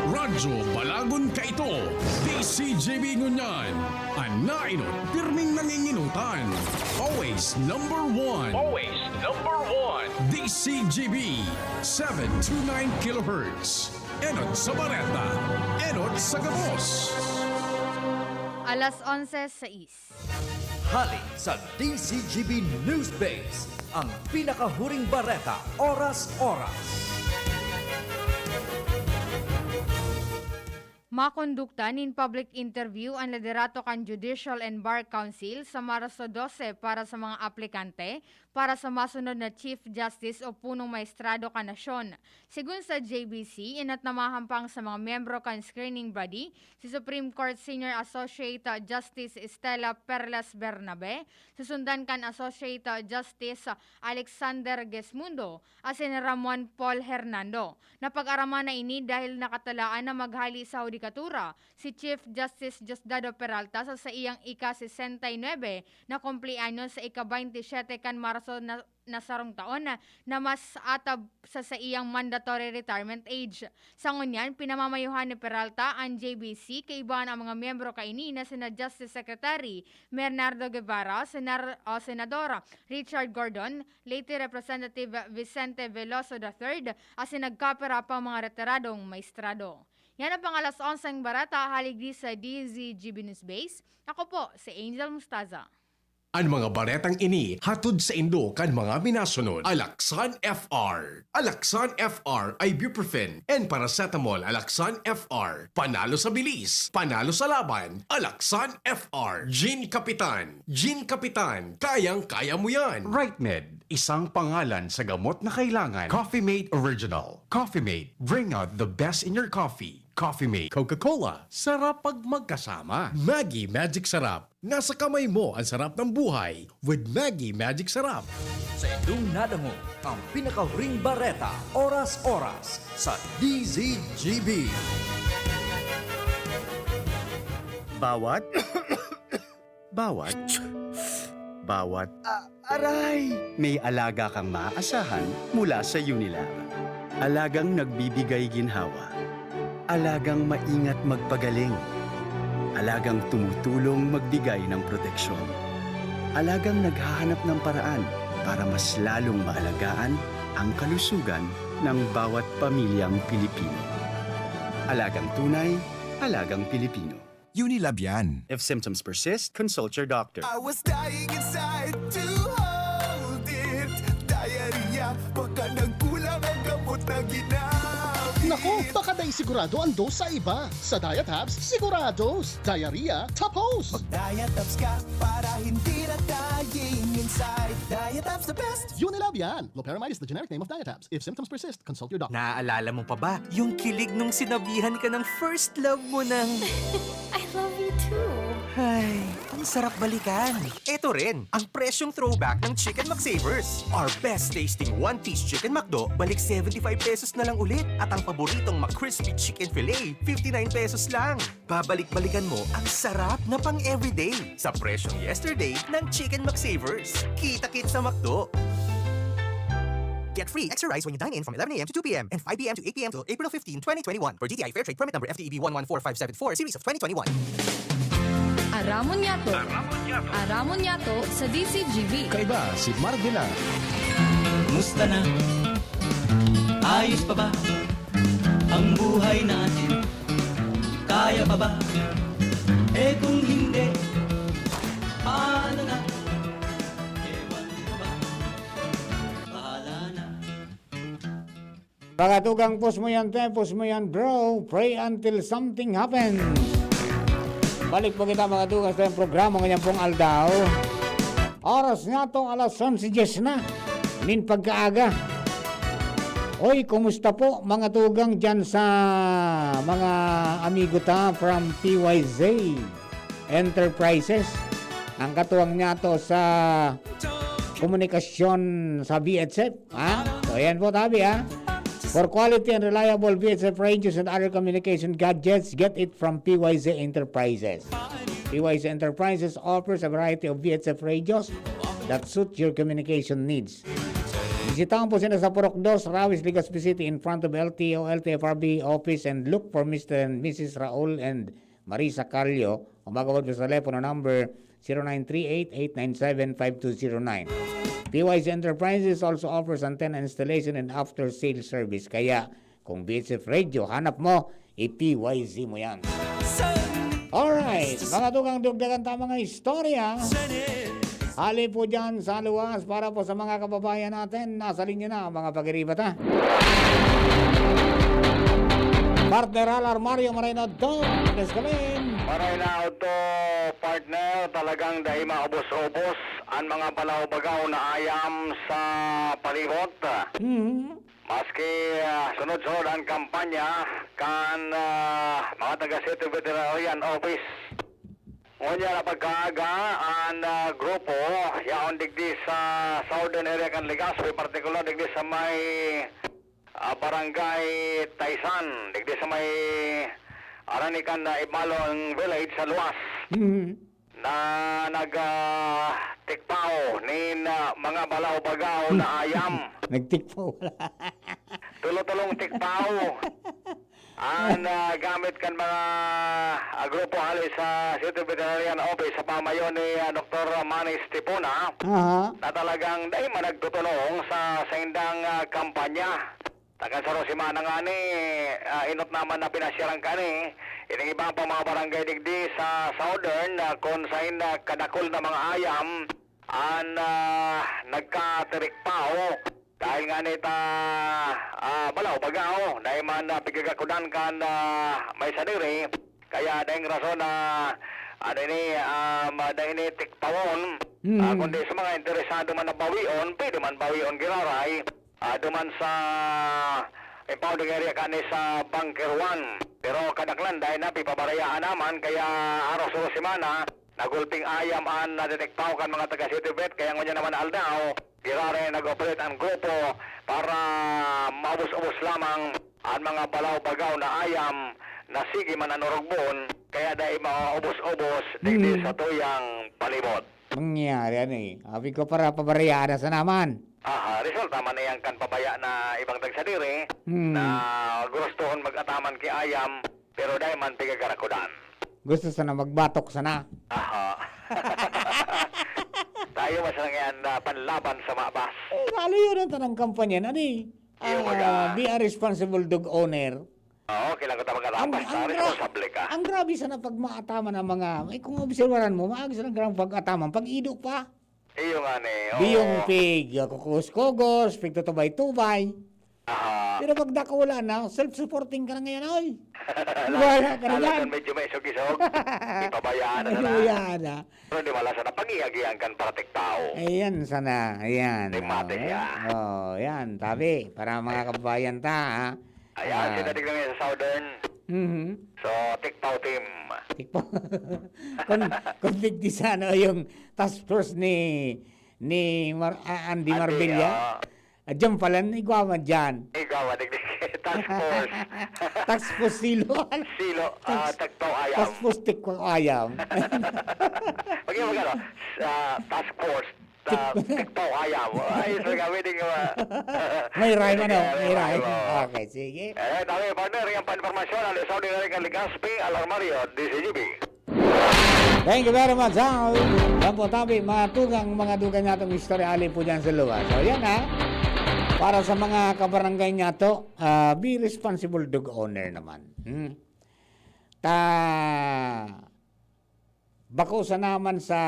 Radyo Balagon kaito, D C G B ngunyan. An nainot, pirming nanginginutan. Always number one. Always number one. D C G B, seven two nine kilohertz. Enot sa bareta, enot sa gabos. Alas onse sais. Hali sa D C G B News Base, ang pinakahuring bareta, oras-oras. Makondukta nin public interview an liderato kan Judicial and Bar Council sa Marso dose para sa mga aplikante para sa masunod na Chief Justice o punong maestrado kan nasyon. Segun sa J B C, enot na mahampang sa mga miyembro kan screening body, si Supreme Court Senior Associate Justice Stella Perlas Bernabe, susundan kan Associate Justice Alexander Gesmundo, asin Ramon Paul Hernando. Napag-araman na ini dahil nakatalaan na maghali sa hudikatura si Chief Justice Diosdado Peralta sa saiyang ika-sesenta y nuebe na kumpleanyos sa ika-baynte siyete kan Marso na, na sarong taon na, na mas atab sa saiyang mandatory retirement age. Sa ngunyan, pinamamayuhan ni Peralta an J B C, kaiba na ang mga miyembro kaini na sina Justice Secretary Bernardo Guevara, Senar, o Senador Richard Gordon, late Representative Vicente Veloso the third, asin nagkapira pang mga retiradong maestrado. Yan ang pang alas onseng bareta, hali digdi sa D Z G B News Base. Ako po, si Angel Mustaza. An mga baretang ini hatod saindo kan mga minasunod: Alaxan F R. Alaxan F R, ibuprofen and paracetamol. Alaxan F R, panalo sa bilis, panalo sa laban. Alaxan F R, Gin Kapitan. Gin Kapitan, kayang-kaya mo yan. Right Med, isang pangalan sa gamot na kailangan. Coffee Mate Original. Coffee Mate, bring out the best in your coffee. Coffee Mate. Coca-Cola, sarap pag magkasama. Maggi Magic Sarap, nasa kamay mo ang sarap ng buhay with Maggi Magic Sarap. Sa indong nadangog, ang pinakahuring bareta, oras-oras, sa D Z G B. Bawat, bawat, bawat, ah, aray! May alaga kang maaasahan mula sa Unilab. Alagang nagbibigay ginhawa. Alagang maingat magpagaling. Alagang tumutulong magbigay ng proteksyon. Alagang naghahanap ng paraan para mas lalong maalagaan ang kalusugan ng bawat pamilyang Pilipino. Alagang tunay, alagang Pilipino. Unilab yan. If symptoms persist, consult your doctor. I was dying inside to hold it. Diarrhea, baka nagkulang ang gamot na ginamit. Naku, baka dai sigurado ang dose sa iba. Sa Diatabs, sigurados. Diarrhea, tapos! Mag-Diatabs ka para hindi na dying inside. Diatabs the best! Unilab yan! Loperamide is the generic name of Diatabs. If symptoms persist, consult your doctor. Naaalala mo pa ba yung kilig nung sinabihan ka ng first love mo ng I love you too. Ay, ang sarap balikan. Eto rin, ang presyong throwback ng Chicken McSavers. Our best tasting one-piece Chicken McDo, balik seventy-five pesos na lang ulit. At ang paboritong McCrispy Chicken Fillet, fifty-nine pesos lang. Babalik-balikan mo ang sarap na pang-everyday sa presyong yesterday ng Chicken McSavers. Kita-kits sa McDo! Get free extra rice when you dine in from eleven a.m. to two p.m. and five p.m. to eight p.m. till April fifteen, twenty twenty-one. Per D T I Fair Trade Permit Number F T E B one one four five seven four, Series of twenty twenty-one. Aramon Yato. Aramon Yato sa D C G B. Kaiba si Marvila. Musta na? Ayos pa ba ang buhay natin? Kaya pa ba? Eh kung hindi, paano na? Ewan ko ba? Bahala na. Mga tugang, pus mo yan, te, pus mo yan, bro. Pray until something happens. Balik po kita, mga tugang, sa programa ngayong pong aldaw. Oras nga to, alas onse dies na. Nin pagkaaga. Oy, kumusta po, mga tugang, dyan sa mga amigo ta from P Y Z Enterprises? Ang katuwang niya to sa komunikasyon sa V H F. Ha? So, ayan po, tabi, ha? For quality and reliable V H F radios and other communication gadgets, get it from P Y Z Enterprises. P Y Z Enterprises offers a variety of V H F radios that suit your communication needs. Bisitahan po sila sa Purok Dos, Rawis, Legazpi City, in front of L T O, L T F R B office, and look for Mister and Missus Raul and Marisa Carlo. O mag-abot po sa telepono number zero nine three eight, eight nine seven, five two zero nine. P Y Z Enterprises also offers antenna installation and after-sale service. Kaya, kung B H F Radio, hanap mo, i-P Y Z mo yan. Alright, mga tugang, dugdagan ta mga istorya. Hali po dyan sa luwas para po sa mga kababayan natin. Nasa linya na, mga pag-iribat, ha? Partner Al Armario, Moreno, Don Escalin. Maray na auto, partner, talagang dai maubos-ubos an mga balaw-bagaw na ayam sa palibot. Mhm. Maski, ah, sunod-sunod an kampanya kan, ah, mga taga City Veterinarian Office. Ngunyan na pagkaaga, an, ah, grupo yaon digdi sa southern area kan Legazpi, partikular digdi sa may, ah, Barangay Taisan, digdi sa may arani kan, ah, Ibalong Village sa luwas. Mhm. Na nag, ah, tikpaw nin, ah, mga balaw-bagaw na ayam. Nagtikpaw. Tulo-tulong tikpaw an, ah, gamit kan mga, ah, grupo hali sa City Veterinarian Office sa pamayo ni, ah, Doktor Manny Estipona, Aha. na talagang dai man nagtutunong sa saindang, ah, kampanya. Taga saro semana ngani, ah, enot naman na pinasyaran kani, ining iba pa mga barangay digdi sa Southern, ah, kun saen, ah, kadakul na mga ayam an, ah, nagkatirikpao. Dahil ngani ta, ah, balaw-bagaw, dahil man, ah, pigagakudan kan, ah, may sadiri, kaya daing rason na, ano ini, um, dai ini tikpawon, ah, Mm. kundi sa mga interesado man na bawion, pwede man bawion giraray. Ah, duman sa impounding area kani sa Bunker One. Pero kadaklan, dai na, pipabarayaan naman, kaya aros-aros semana, nagulping ayam an nadetektaw kan mga taga City Vet, kaya ngunyan naman aldaw, giraray nag-operate an grupo para maubos-ubos lamang an mga balaw-bagaw na ayam na sige man an urugbon, kaya dai maubos-ubos digdi Hmm. sa tuyang palibot. Mangyari, ano eh. Abi ko, para pabarayaan na sana man. Aha, resulta man iyan kan pabaya na ibang tagsadiri Hmm. na gustohon mag-ataman ki ayam, pero dai man pigagarakudan. Gusto sana magbatok sana. Aha. Tayo mas lang yan na panlaban sa mabas. Eh, lalo yun ang tanang kampanya na di. Yung Ah, mga be a responsible dog owner. Oo, kailangan ka mag-alam, Ang, basta ang gra-, responsable ka. ang grabe sana pag maataman ang mga, eh, kung obserbaran mo, maagi sana ang pag-ataman, pag ido pa. Iyo nga ni, oo. Di yung pig, ah, kukos-kugos, pig tutubay-tubay. Aha. Pero pag dakula na, self-supporting ka na ngayon, oy. Wala ka na Lalo yan. Kung medyo may isog-isog, ipabayaan na Ay, na. Wala na. Pero di wala sana pag-iyagihan kan paratik tao. Ayan sana, ayan. May pati Oh, siya. Oh, yan, tabi, para mga kababayan ta, ha? Ayan, Ah. sinadig lang yan sa Southern. Mhm. So, Tikpaw team. Tikpaw. Kung, kung digdi sana yung task force ni, ni Mar-, ah, Andy Andy, Marbella, ah. Ah, diyan pala, igwa man diyan. Igwa man, digdi. Task force. Task force silo. Silo, ah, Task, Tikpaw Ayam. Task force Tikpaw Ayam. Pag yung mag-ano, ah, task force, ah, Tik- Tikpaw Ayam. Ay, so gawin din yung, ah, May rhyme, ano? May rhyme. May rhyme, oo. Okay, sige. Eh, dami, partner, yung pan-impormasyon, Alessandro Enrique Legaspi, Alarmario, D C G B. Thank you very much, ha? Yan po, tabi, mga tugang, mga dugang natong istorya, ali po dyan sa luwas. So, yan, ha? Para sa mga kabarangay niya to, ah, be responsible dog owner naman. Hmm? Ta, bako sa naman sa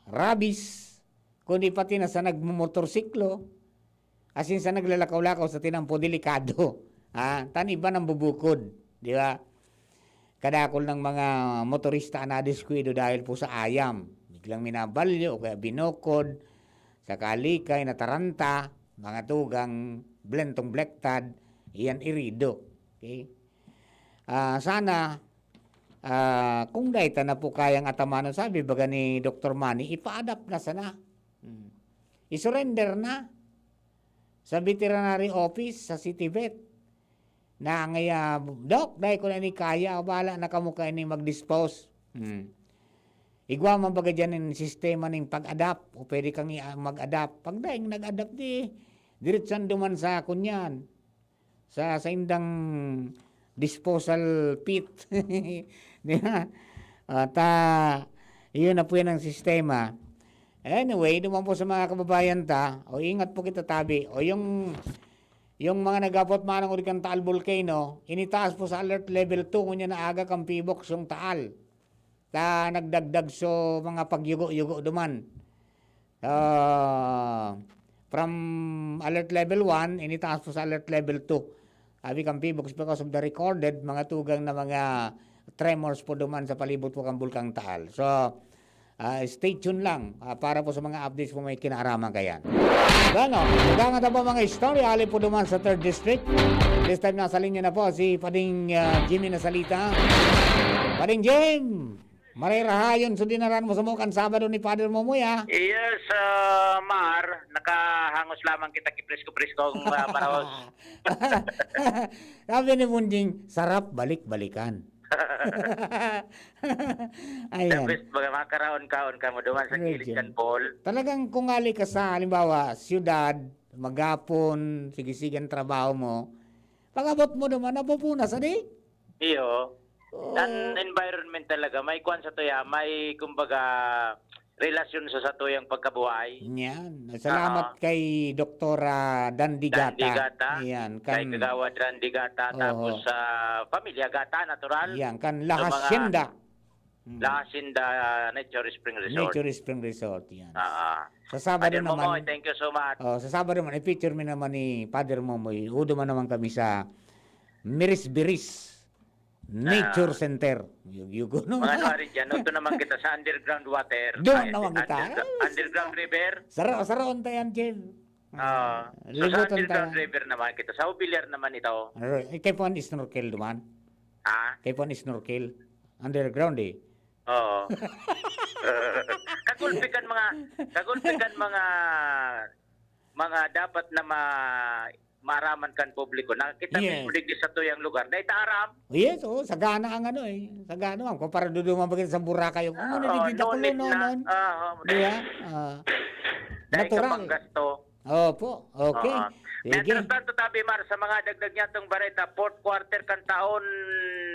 rabies, kundi pati na sa nagmomotorsiklo, asin sa naglalakaw-lakaw sa tinampo, delikado. Ah, tan iba nang bubukod, di ba? Kadakol ng mga motorista ang nadiskuido dahil po sa ayam. Biglang minabalyo o kaya binukod, sa kalikay, nataranta, mga tugang, blentong blektad, iyan irido. Okay? Ah, sana, ah, kung dai ta na po kayang atamanon, sabi baga ni Doktor Manny, ipa-adapt na sana. Hmm. I-surrender na sa veterinary office, sa City Vet. Na ngaya, "Doc, dai ko na ini kaya, bahala na kamo kaini mag-dispose." Hmm. Igwa man baga diyan nin sistema ning pag-adapt, o pwede kang i-, mag-adapt. Pag daing nag-adapt, di, Diretsan duman sa kunyan, sa saindang disposal pit. Di ba? At, ah, iyon na po yan ang sistema. Anyway, duman po sa mga kababayan ta, o ingat po kita tabi, o yung, yung mga nagapot manong uri kan Taal Volcano, initaas po sa alert level two, ngunyan na aga kan Phivolcs yung Taal. Ta nagdagdag so mga pagyugo-yugo duman. Ah, from alert level one, initaas po sa alert level two. Abi kan Phivolcs because of the recorded mga tugang na mga tremors po duman sa palibot po kan Bulkang Taal. So, ah, stay tuned lang, ah, para po sa mga updates po may kinaaraman kayan. Bueno, maganda po mga istorya, ali po duman sa third District. This time nasa linya na po si Pading, ah, Jimmy Nasalita. Pading Jim! Maray rahayon so dinaran mo sa mo kan Sabado ni Father Momoy, ah. Yes, ah, Mar, nakahangos lamang kita ki presko-preskong ah, parahos. Sabi ni Bunjing, sarap balik-balikan. The Ayan. best, mga makaraon-kaon ka mo duman sa Ano kilid dyan? kan Paul. Talagang kung ali ka sa, halimbawa, siyudad, magapon, sigisigan trabaho mo, pag-abot mo naman, napupunas, adi? Iyo. Oo. Ang environment talaga, may kwan sa tuya, may kumbaga relasyon sa satuyang pagkabuhay. Yan. Salamat Oo. kay Doktora Dandy Dandy Gata. Gata, Yan. kay Kan, Kagawad Randy Gata, Oo. tapos sa pamilya Gata, natural. yan. Kan Sa La mga Hacienda. Mm. La Hacienda Nature Spring Resort. Nature Spring Resort. Yan. Ah, Sa Sabado Father naman. Momoy, thank you so much. Oh, sa Sabado naman, i-feature mi naman ni Father Momoy. Udo man naman kami sa Miris Biris Nature Ah. Center. Yugyugo no. Mga ano rin dyan, ito naman kita sa underground water. Doon Ay, naman kita. undergro- underground river. Saro, saro on tayan, Jim. Ah, so sa Libutan underground tayo. river naman kita. Sa Ubilyar naman ito. Ano, eh, kay puan snorkel duman? Ha? Kay puan snorkel? Underground eh. Oo. Kagulpi kan mga, kagulpi kan mga, mga dapat na ma, maaraman kan publiko. Nakita Yes. mismo digdi sa tuyang lugar. Dahil ta aram, Yes, oh, sagana ang ano eh. Sagana man. Kumpara duduman bagay sa Boracay. Kung ano, Oo, digdi dakulo, ngunit no, na, no? oo, Di ba? Ah, dahil natural. Kapanggasto. Opo, okay. Oo. Sige. Mientras tanto, Tabi Mar, sa mga dagdag niya itong bareta, fourth quarter kan taon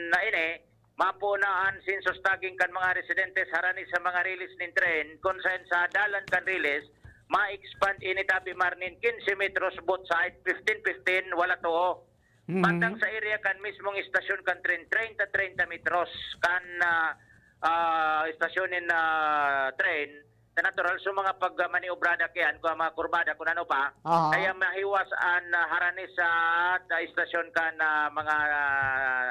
na ini, mapuuna an census tagging kan mga residentes harani sa mga release nin tren, kun saen sa dalan kan release, ma-expand ini, Tabi Mar, nin quince metros both side, fifteen fifteen, wala tuo. Mhm. Bandang sa area kan mismong istasyon kan tren, treinta, treinta metros kan, ah, ah, istasyon nin, ah, tren, sa natural, so mga pagmaniobrada kayan, kung mga kurbada, kung ano pa, Aha. kaya mahiwas an, ah, harani sa, sa istasyon kan, ah, mga,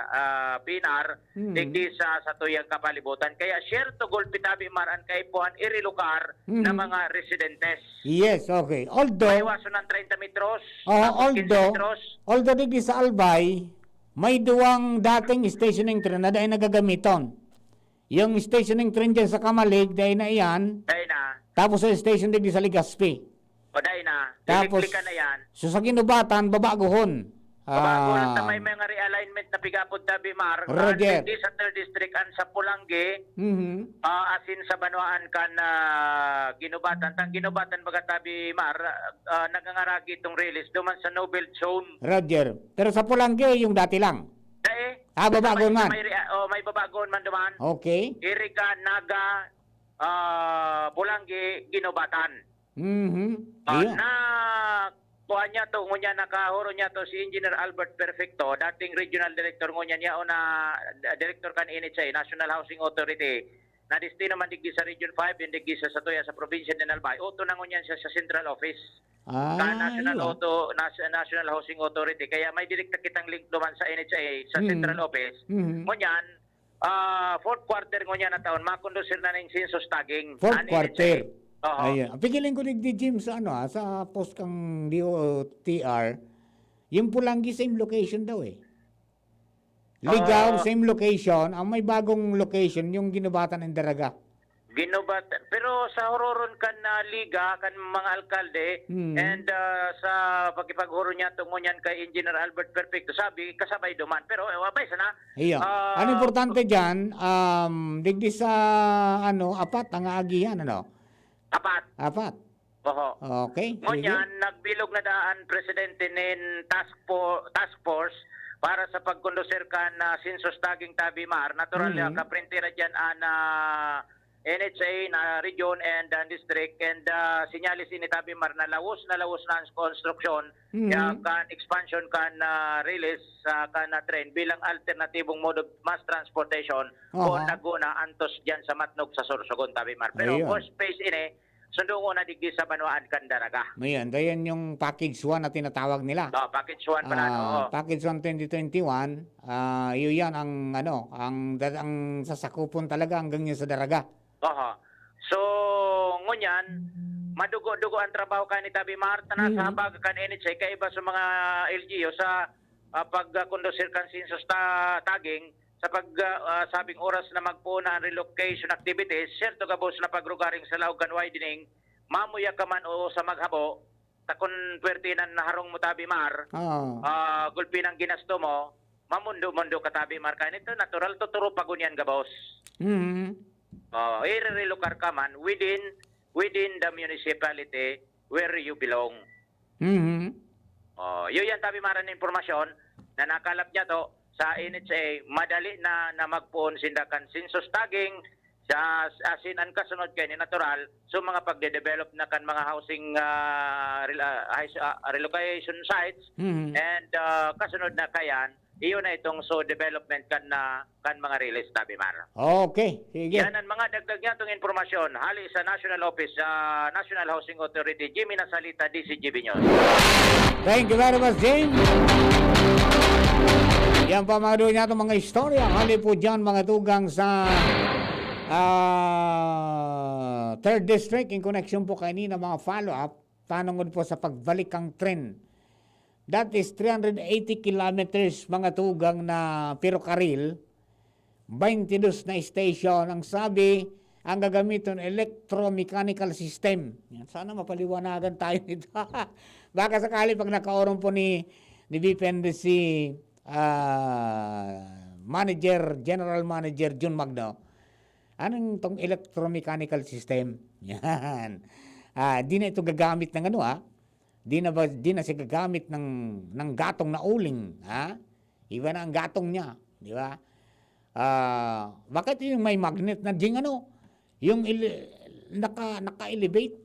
ah, P N R, Hmm. digdi sa satuyang kapalibutan. Kaya siyerto gulpi, Tabi Mar, an kaipuhan irilokar na Mhm. mga residentes. Yes, okay. Although, Maiwasan ng treinta metros, oh, tapos quinze although, metros. although digdi sa Albay, may duwang dating stationing train na dai nagagamiton. Yung stationing train dyan sa Camalig, dai na iyan. Dahil na, Tapos sa station digdi sa Legazpi. o dahil na, Tapos, iliklikan na yan. so sa Guinobatan, babagohon. Babago lang Ah, sa may mga realignment na pigapod, Tabi Mar, Roger. ah, digdi sa third district, an sa Polangui, Mhm. ah, asin sa banwaan kan, ah, Guinobatan. Tang Guinobatan, baga, Tabi Mar, ah, nangangaragi itong release duman sa no build zone. Roger. Pero sa Polangui, yung dati lang. Dahil, Ah, babagon man. May, rea- oh, may babagon man duman. Okay. Iriga, Naga, ah, Polangui, Guinobatan. Mhm. Ah, Ayun. na kuha niya to, ngunyan nakahuro niya to si Engineer Albert Perfecto, dating regional director ngunyan niya o na director kan N H A, National Housing Authority. Na destino man digdi sa Region five, hindi digdi sa satuya sa probinsya ng Albay. Uto na ngunyan siya sa central office. Ah, Sa National ayun. Auto, Nas- National Housing Authority. Kaya may direkta kitang link duman sa N H A, sa Mm. central office. Mhm. Ngunyan, ah, fourth quarter ngunyan na taon, makondusir na ning census tagging. Fourth An quarter. N H A. Oo. Ayan. Pigilin ko digdi, Jim, sa ano, ah, sa post kang D O T R. Yung Polangui, same location daw eh. Ligao, Ah. same location. Ang may bagong location, yung Guinobatan and Daraga. Guinobatan. Pero sa huroron kan, ah, Liga, kan mga alkalde, Hmm. and, ah, sa pakipaghuro niya tungo niyan kay Engineer Albert Perfecto, sabi, kasabay duman. Pero, eh, wabay sana. Iya. Ah, Ang importante dyan, um, digdi sa, ano, apat ang aagihan, ano? Apat. Apat. Oho. Okay, sige. Ngunyan, nagbilog na daa an presidente nin task, po, task force para sa pagkondusir kan ah, census tagging, Tabi Mar. Natural, Mhm. ah, kaprintira dyan an ah, N H A na region and ah, district, and ah, sinyalis ini, Tabi Mar, na lawos na lawos na ang konstruksyon Mhm. ya kan expansion kan ah, release sa kan ah, train bilang alternatibong mode of mass transportation Aha. o Laguna antos dyan sa Matnog sa Sorsogon, Tabi Mar. Pero Ayun. first phase ini, sundungon na digdi sa banwaan kan Daraga. Ayan, dayan yung package one na tinatawag nila. Ah, package one pa na, Ah, oo. package one twenty twenty-one, ah, yun yan ang, ano, ang, ang sasakupon talaga hanggang yun sa Daraga. Oho. So, ngunyan, madugo-dugo ang trabaho kan ni, Tabi Mar, ta nasa Mm. habag kan N H A, kaiba sa mga L G U sa ah, pagkondusir kan census ta tagging, sa pag ah, ah, sabing oras na magpoon na ang relocation activities, siyerto gabos na pagrugaring sa laog kan widening, mamuya ka man o sa maghabo, ta kun puwerte na naharong mo, Tabi Mar, Oo. ah, gulpi nang ginasto mo, mamundo-mundo ka, Tabi Mar, kaini ito, natural, tuturo pa ngunyan gabos. Mhm. Oh, i-relocate ka man within within the municipality where you belong. Mhm. Oh, yun yan, Tabi Mar, an impormasyon na nakalap niya to sa N H A, madali na na magpoon sinda kan census tagging, sa asin an kasunod kay ni natural, so mga pagde-develop na kan mga housing ah, rel- ah, high- ah, relocation sites, Mhm. and ah, kasunod na kayan, iyon na itong so development kan na kan mga release, Tabi Mar. Okay, sige. Yan ang mga dagdag niya itong impormasyon. Hali sa National Office, sa National Housing Authority, Jimmy Nasalita, D C G B News. Thank you very much, Jim. Yan pa, mga doon niya itong mga istorya. Hali po dyan, mga tugang sa ah, third District, in connection po kanina, mga follow-up, tanungod po sa pagbalik ang tren. That is three hundred eighty kilometers, mga tugang, na pirokaril, twenty-two na station. Ang sabi, ang gagamiton, electromechanical system. Yan. Sana mapaliwanagan tayo nito. Baka sakali pag nakaorong po ni, ni B P N D C ah, manager, general manager Jun Magno, anong tong electromechanical system? Yan. Ah, di na ito gagamit ng ano, ah. Di na ba, di na siya gagamit ng, ng gatong na uling, ha? Iba na ang gatong niya, di ba? Ah, bakit yung may magnet na ding ano, yung ili- naka, naka-elevate?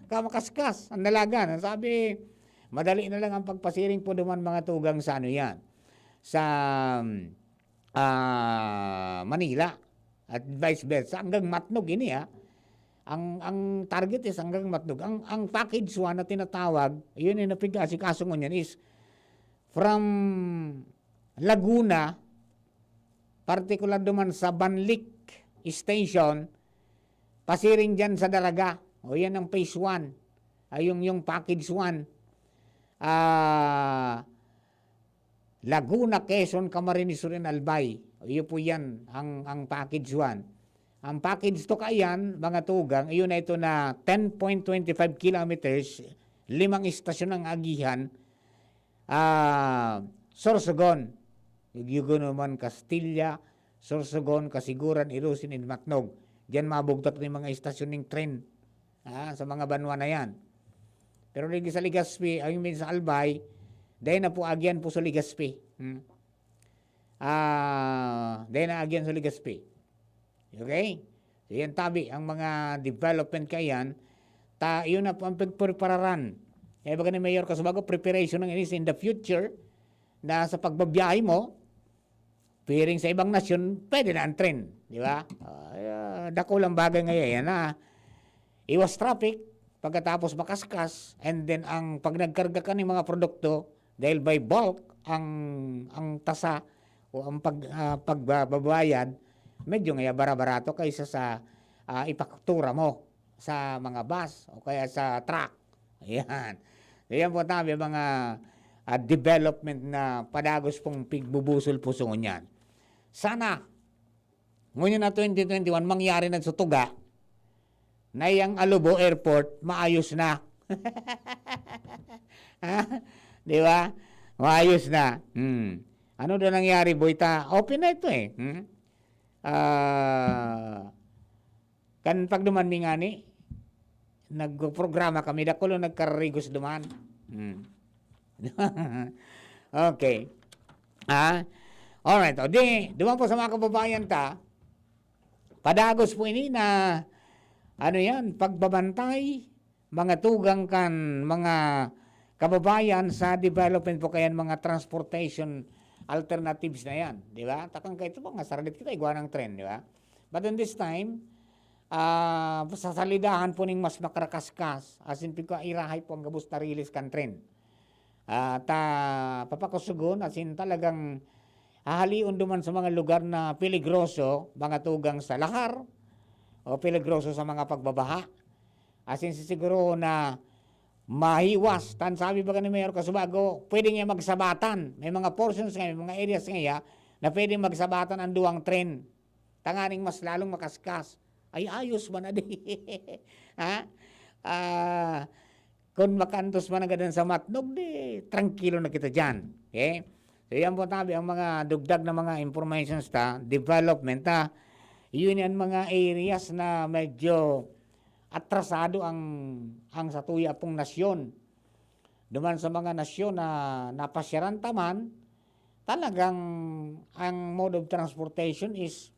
Kamakaskas ang dalagan. Ang sabi, madali na lang ang pagpasiring po duman, mga tugang, sa ano yan, sa ah, Manila at vice versa, hanggang Matnog ini, ah. Ang, ang target is hanggang Matnog. Ang, ang package one na tinatawag, yun yung napig-asikaso ngunyan is from Laguna, partikular duman sa Banlic Station, pasiring dyan sa Daraga. O, yan ang phase one. Ay, yung, yung package one. Ah, Laguna, Quezon, Camarines Sur, and Albay. Iyo po yan, ang, ang package one. Ang package two kaiyan, mga tugang, iyon na ito na ten point twenty five kilometers, limang istasyon ang agihan, ah, Sorsogon, Yugonoman, Castilla, Sorsogon, Kasiguran, Irosin, and Matnog. Diyan mabugtak ni mga istasyon ng tren, ah, sa mga banwa na yan. Pero digi sa Legazpi, I mean sa Albay, dahil na po agian po sa Legazpi. Hmm? Ah, dahil na agian sa Legazpi. Okay? So, yan tabi, ang mga development kaiyan, ta, yun na po ang pagprepararan. Kaya baga ni Mayor Casubago, preparation ng inis in the future, na sa pagbabiyahe mo, piring sa ibang nasyon, pwede na ang tren, di ba? Ah, dakulang bagay ngayon yan na iwas traffic, pagkatapos makaskas, and then ang pag nagkarga ka ng mga produkto, dahil by bulk, ang, ang tasa o ang pag, ah, pagbabayad, medyo nga bara-barato kaysa sa ah, ipaktura mo sa mga bus o kaya sa truck. Ayan. Ayan po tayo, mga ah, development na padagos pong pigbubusol puso ngunyan. Sana, ngunyan na twenty twenty-one, mangyari na sa Tuga, na iyang Alubo Airport, maayos na. Ha? Di ba? Maayos na. Hmm. Ano daw nangyari, boy? Ta, open na ito eh. Hmm? Ah, kan pagduman mi ngani, nagprograma kami, dakul ang nagkararigos duman. Hmm. Okay. Ah, alright. O di, duman po sa mga kababayan ta, padagos po ini na, ano yan, pagbabantay, mga tugang kan mga kababayan sa development po, kaya mga transportation alternatives na yan, di ba? Takang kaito po, nga saralit kita, igwa ng tren, di ba? But in this time, ah, sa salidahan po ning mas makarakaskas, asin pigkairahay po ang gabos na rilis kan tren. Ah, ta, papakusugon, asin talagang hahalion duman sa mga lugar na peligroso, mga tugang sa lahar, o peligroso sa mga pagbabaha. Asin sisiguro na mahiwas, tan sabi baga ni Mayor Casubago, pwede nga magsabatan. May mga portions nga, may mga areas nga ya, na pwede magsabatan ang duwang tren. Tanganing mas lalong makaskas. Ay, ayos man na di. Ha? Ah, kung makaantos man ang gadan sa matnog, di, trangkilo na kita dyan. Okay? So, yan po tabi ang mga dugdag na mga informations ta, development ta. Yun yan mga areas na medyo atrasado ang, ang satuya pong nasyon. Duman sa mga nasyon na napasyaran ta man, talagang ang mode of transportation is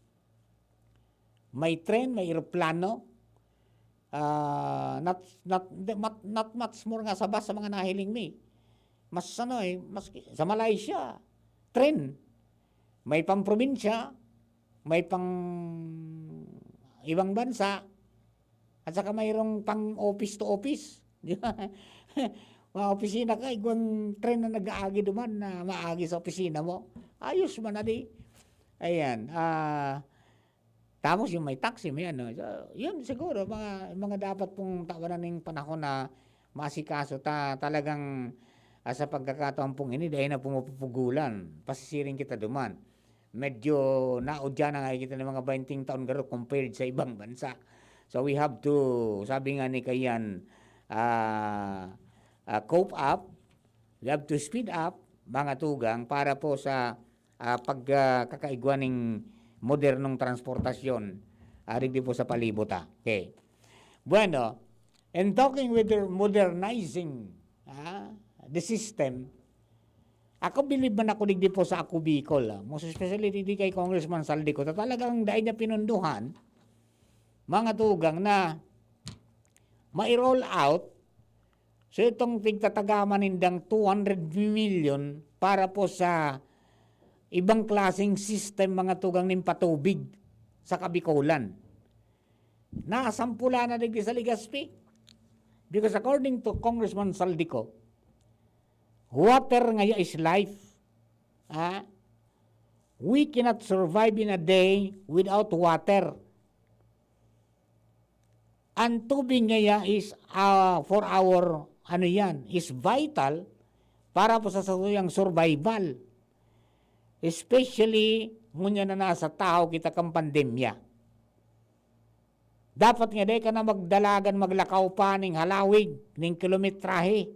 may tren, may eroplano, ah, not, not, not, not much more nga sa bus sa mga nahiling mi. Mas ano eh, mas, sa Malaysia, tren. May pamprobinsya, may pang ibang bansa, at saka mayroong pang office to office. Di ba? Mga opisina ka, igwang tren na nag-aagi duman na maagi sa opisina mo. Ayos man na di. Ayan. Ah, tapos yung may taxi, may ano. So, yun siguro, mga, mga dapat pong tawanan ng panahon na maasikaso ta, talagang, ah, sa pagkakataon pong ini, dahil na pumupugulan, pasisiring kita duman. Medyo naudya na nga kita ng mga bainting taon garo compared sa ibang bansa. So we have to, sabi nga ni Kayan, ah, ah, cope up, we have to speed up, mga tugang, para po sa, ah, pag, ah, kakaigwa ning modernong transportasyon, ah, digdi po sa palibot, ah. Okay. Bueno, in talking with the modernizing, ah, the system, ako bilib man ako digdi po sa Ako Bicol, ah. Most especially digdi kay Congressman Saldico, ta talagang dai niya pinunduhan, mga tugang, na mai-roll out. So, itong pigtatagaman nindang two hundred million para po sa ibang klaseng system, mga tugang, nin patubig sa Kabikolan. Nasampula na digdi sa Legazpi. Because according to Congressman Saldico, water ngaya is life. Ah, we cannot survive in a day without water. Ang tubig ngaya is, ah, for our, ano yan, is vital para po sa satuyang survival. Especially, ngunyan na nasa tahaw kita kan pandemya. Dapat nga, dai ka na magdalagan, maglakaw pa ning halawig, ning kilometrahe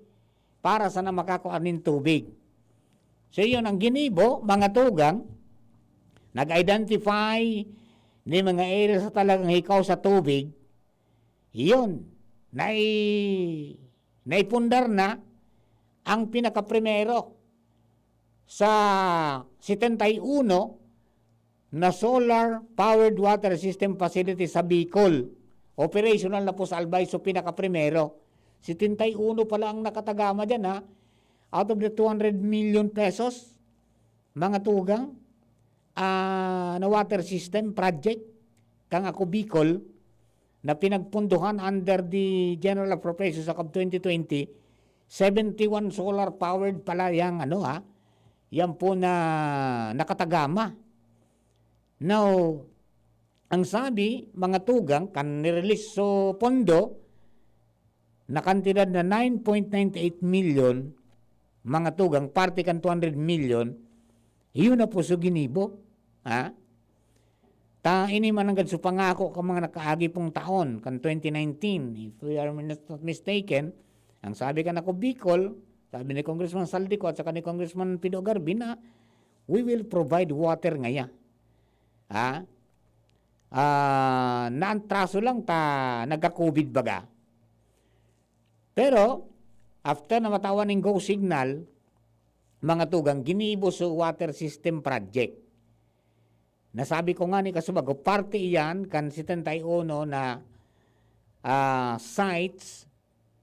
para sana makakua nin tubig. So, yun, ang ginibo, mga tugang, nag-identify ni mga area sa talagang hikaw sa tubig, yun, nai-, naipundar na ang pinakaprimero sa setenta y uno na solar powered water system facility sa Bicol. Operational na po sa Albay, so pinakaprimero. Setenta y uno pala ang nakatagama dyan, ha? Out of the two hundred million pesos, mga tugang, ah, na water system project, kang Ako Bicol, na pinagpunduhan under the General Appropriations Act of twenty twenty, seventy-one solar powered pala yang ano, ha, yan po na nakatagama. Now, ang sabi, mga tugang, kan nirelease so pondo, na kantidad na nine point nine eight million, mga tugang, parte kan two hundred million, yun na po so ginibo. Ha? Ta, ini man nanggad so pangako kan mga nakaagi pong taon, kan twenty nineteen, if we are not mistaken, ang sabi kan Ako Bicol, sabi ni Congressman Saldico at saka ni Congressman Pido Garbi na, "We will provide water ngaya." Ha? Ah, naantraso lang ta nagka-COVID baga. Pero, after na matawan ning go signal, mga tugang, ginibo sa water system project. Nasabi ko nga ni kasubago, parte iyan kan setenta y uno na, ah, sites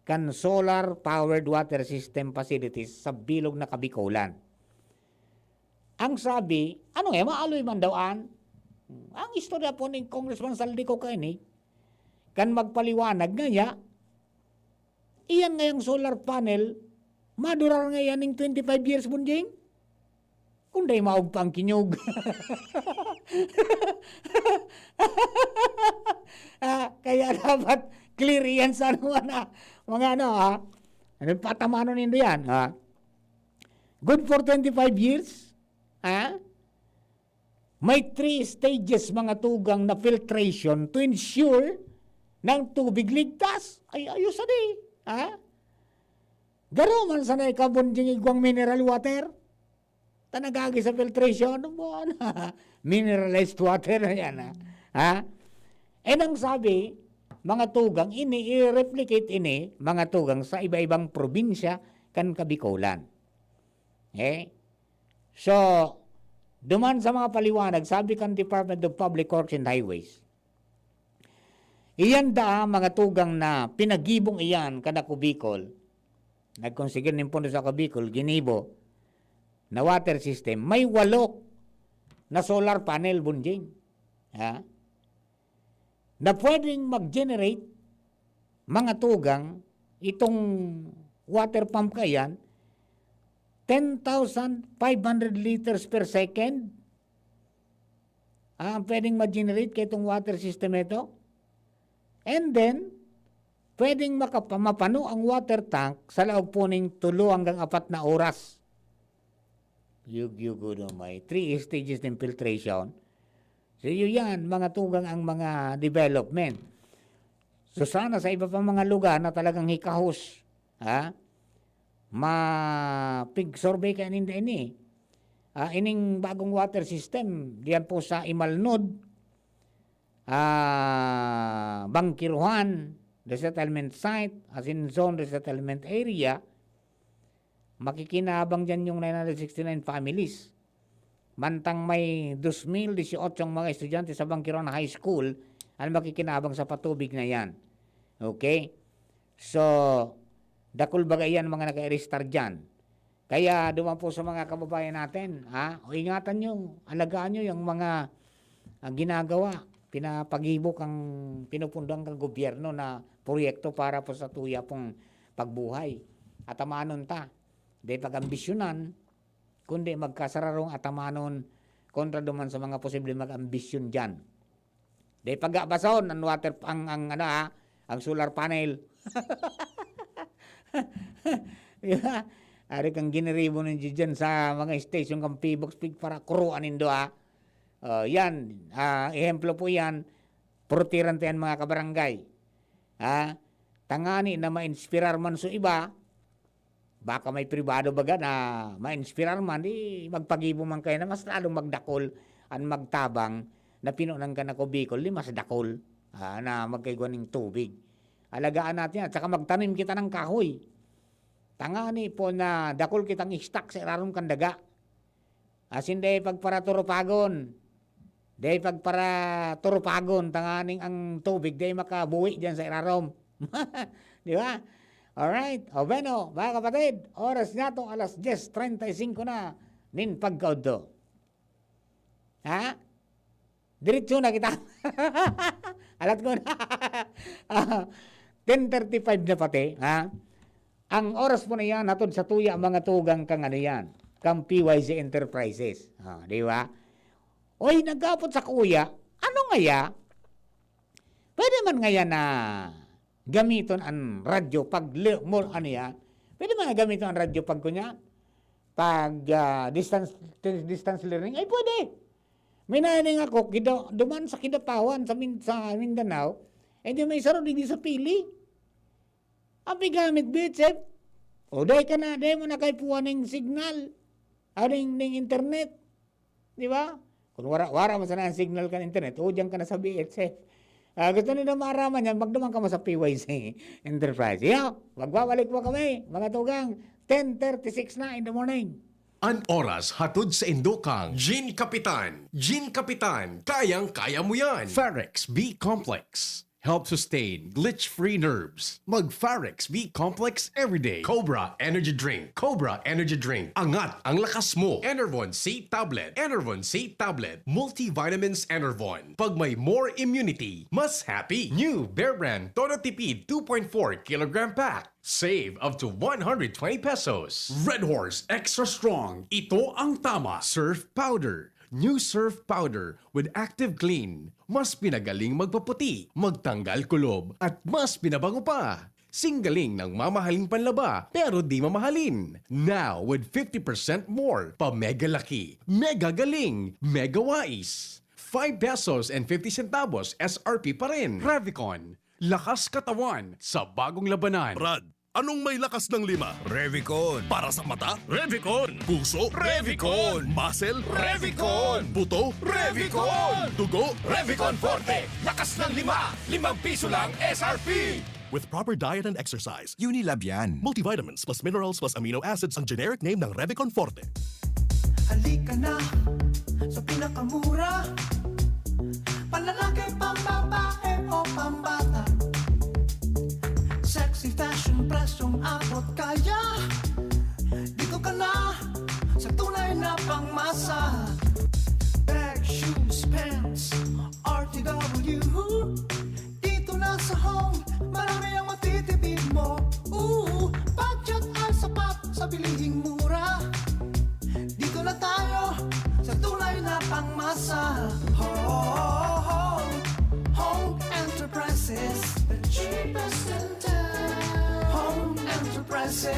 kan solar powered water system facilities sa bilog na Kabikolan. Ang sabi, ano nga, maaloy man daw an? Ang istorya po ni Congressman Saldico kaini, kan magpaliwanag nga ya, iyan ngayang solar panel, madurar nga iyan ning twenty-five years, Bunjing? Kung dai maog pa ang kinyog. Ah, kaya dapat clear iyan sa ano na, mga ano, ha? Ano, patamanon nindo yan, ha? Good for twenty-five years, ha? May three stages, mga tugang, na filtration to ensure na ang tubig ligtas. Ay, ayos, adi, ha? Garo man sana ikaw, Bunjing, igwang mineral water. Ta nagagi sa filtration, ano mo, ano? Mineralized water na yan, ha? Ha? And ang sabi, mga tugang, ini, i-replicate ini, mga tugang, sa iba-ibang probinsya kan Kabikolan. Eh? So, duman sa mga paliwanag, sabi kan Department of Public Works and Highways, iyan daa, mga tugang, na pinagibong iyan kan Ako Bicol, nagkonsigil nin pondo sa Ako Bicol, ginibo na water system, may walo na solar panel, Bunjing. Ha? Na pwedeng mag-generate, mga tugang, itong water pump kaiyan, ten thousand five hundred liters per second, ah, ang pwedeng ma-generate kaitong water system ito. And then, pwedeng makapa-, mapano ang water tank sa laog po ning tulo hanggang apat na oras. Yugyugo na may three stages ng filtration. So, yun yan, mga tugang ang mga development. So, sana sa iba pa mga lugar na talagang hikahos, ha? Mapig-survey kayo ninda ini. Ah, ining bagong water system, diyan po sa Imalnod, ah, Bangkiruhan, resettlement site, Asinzon resettlement area, makikinabang diyan yung nine hundred sixty-nine families. Mantang may dos mil dieciocho ang mga estudyante sa Bangkiruhan High School ang makikinabang sa patubig na yan. Okay? So, dakul baga yan mga naka-register dyan. Kaya duman po sa mga kababayan natin, ha? O ingatan nyo, alagaan nyo yung mga, ah, ginagawa, pinapagibok ang pinupundohan ng gobyerno na proyekto para po sa tuya pong pagbuhay. Atamanon ta, di pag-ambisyonan, kundi magkasararong atamanon kontra duman sa mga posibleng mag-ambisyon diyan. Di pagabasahon ang water, ang, ang, ano, ha, ang solar panel. Di ba? Ari kang giniribo ng diyan sa mga station kang P-box, pig para kuruan nindo, ha. Oh, yan, ah, ehemplo po yan, purtiran ta yan, mga kabarangay. Ha? Tangani na ma-inspirar man sa iba, baka may pribado baga na ma-inspirar man, di magpagibo man kayo na mas lalong magdakol an magtabang na pinunan kan Ako Bicol, di mas dakol, ah, na magkaigwa ning tubig. Alagaan natin yan. At saka magtanim kita ng kahoy. Tangani po na dakol kitang stock sa irarom kan daga. Asin dai pagparaturupagon. Dai pagparaturupagon, tanganing ang tubig dai makabuhi diyan sa irarom. Di ba? Alright. O bueno, mga kapatid, oras nato alas diyes treinta y cinco na nin pagkaudto. Ha? Diretso na kita. Alat ko na. Ah, ten thirty-five na pati, ha? Ang oras po na yan, hatod sa tuya, mga tugang kang ano yan, kang P Y Z Enterprises. Ah, di ba? Oy, nagkapot sa kuya, ano ngaya? Pwede man ngaya na gamiton an radyo pag le-, mo, ano yan? Pwede man gamiton an radyo pag kunya? Pag, ah, distance, distance learning? Ay, pwede. May nahiling ako, kida-, duman sa Kidapawan, sa Min-, sa Mindanao, eh, di may saro, di sa Pili. Ang pigamit, B H F, o, dai ka na, dai mo na kay puwa ning signal, aning ning internet. Di ba? Kung wara, wara man sana ang signal kan internet, o, diyan ka na sa B H F. Ah, gusto niyo na maaraman yan, magduman kamo sa P Y C Enterprise. Yo, magbabalik po kami, mga tugang, ten thirty-six na in the morning. An oras hatod sa indo kan Gin Kapitan. Gin Kapitan, kayang-kaya mo yan. Farex B Complex. Help sustain glitch-free nerves. Mag Farex B Complex everyday. Cobra Energy Drink. Cobra Energy Drink. Angat ang lakas mo. Enervon C Tablet. Enervon C Tablet. Multivitamins Enervon. Pag may more immunity, mas happy. New Bear Brand Todo Tipid two point four kilogram pack. Save up to one hundred twenty pesos. Red Horse Extra Strong. Ito ang tama. Surf Powder. New Surf Powder with Active Clean. Mas pinagaling magpaputi, magtanggal kulob, at mas pinabango pa. Singgaling ng mamahaling panlaba, pero di mamahalin. Now with fifty percent more, pa mega laki, mega galing, mega wais. Five pesos and fifty centavos S R P pa rin. Revicon, lakas katawan sa bagong labanan. Brad, anong may lakas ng lima? Revicon. Para sa mata? Revicon. Puso? Revicon. Muscle? Revicon. Buto? Revicon. Dugo? Revicon Forte. Lakas ng lima. Limang piso lang S R P. With proper diet and exercise. Unilab yan. Multivitamins plus minerals plus amino acids ang generic name ng Revicon Forte. Halika na sa pinakamura. Panlalaki, pambabae o pambata. Sexy fashion, presyong abot kaya. Dito ka na sa tunay na pangmasa. Bag, shoes, pants, R T W. Dito na sa Home, marami ang matitipid mo. Ooh, budget ay sapat sa bilihing mura. Dito na tayo sa tunay na pangmasa. Home, Home Enterprises, the cheapest in town. Home Enterprises.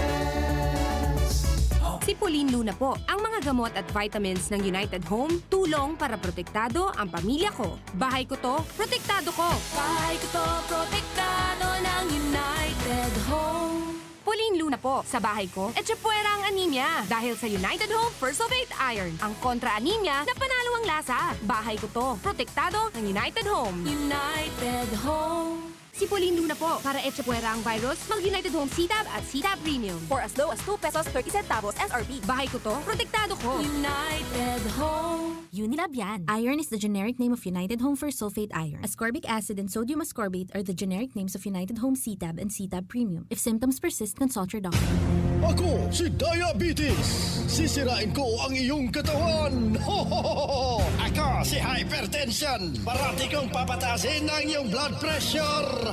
Home. Sipulin Luna po, ang mga gamot at vitamins ng United Home, tulong para protektado ang pamilya ko. Bahay ko to, protektado ko. Bahay ko to, protektado ng United Home. Pulin Luna po, sa bahay ko, etchepuera ang anemia. Dahil sa United Home First of Eight Iron, ang kontra anemia na panalo ang lasa. Bahay ko to, protektado ng United Home. United Home. Sipulin Luna po, para etchepuera ang virus, mag United Home C-Tab at C-Tab Premium. For as low as two pesos thirty centavos S R P. Bahay ko to, protektado ko. United Home. Unilab yan. Iron is the generic name of United Home First Sulfate Iron. Ascorbic acid and sodium ascorbate are the generic names of United Home C-Tab and C-Tab Premium. If symptoms persist, consult your doctor. Ako si Diabetes. Sisirain ko ang iyong katawan. Ako si Hypertension. Parati kong papataasin ang iyong blood pressure.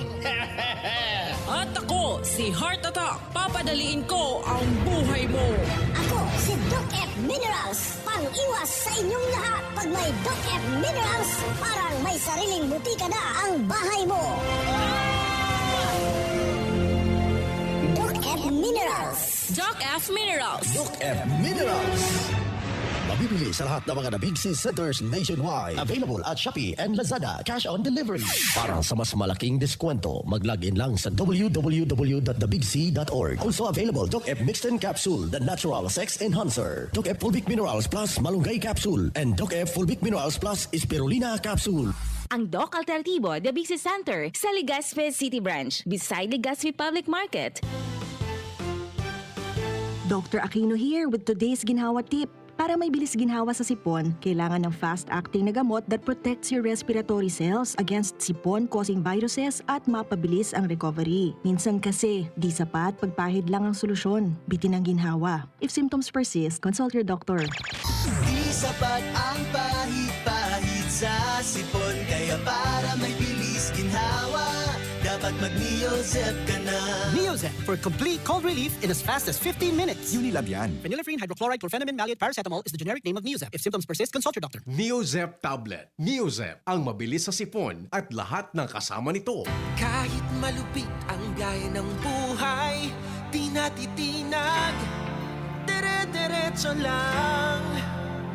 At ako si Heart Attack. Papadaliin ko ang buhay mo. Ako si Doc F Minerals. Pang-iwas sa inyong lahat. Pag may Doc F Minerals, parang may sariling butika na ang bahay mo. Doc F Minerals. Doc F Minerals. Doc F Minerals. Mabibili sa lahat ng mga Dabigsi Centers nationwide. Available at Shopee and Lazada. Cash on delivery. Para sa mas malaking deskwento, mag-log in lang sa w w w dot the big c dot org. Also available, Doc F Mixten Capsule, the natural sex enhancer. Doc F Fulvic Minerals Plus Malunggay Capsule and Doc F Fulvic Minerals Plus Spirulina Capsule. Ang Doc Alternatibo, Dabigsi Center, sa Legazpi City Branch, beside Legazpi Public Market. Doctor Aquino here with today's ginhawa tip. Para may bilis ginhawa sa sipon, kailangan ng fast-acting na gamot that protects your respiratory cells against sipon-causing viruses at mapabilis ang recovery. Minsan kasi, di sapat pagpahid lang ang solusyon. Bitin ang ginhawa. If symptoms persist, consult your doctor. Di sapat ang pahid-pahid sa sipon, kaya para may bilis ginhawa, dapat mag-Neozep ka na. Neozep for complete cold relief in as fast as fifteen minutes. Unilab yan. Phenylephrine, hydrochloride, chlorphenamine, maleate, paracetamol is the generic name of Neozep. If symptoms persist, consult your doctor. Neozep tablet. Neozep, ang mabilis sa sipon at lahat ng kasama nito. Kahit malupit ang biyahe ng buhay, di natitinag, dire-diretso lang.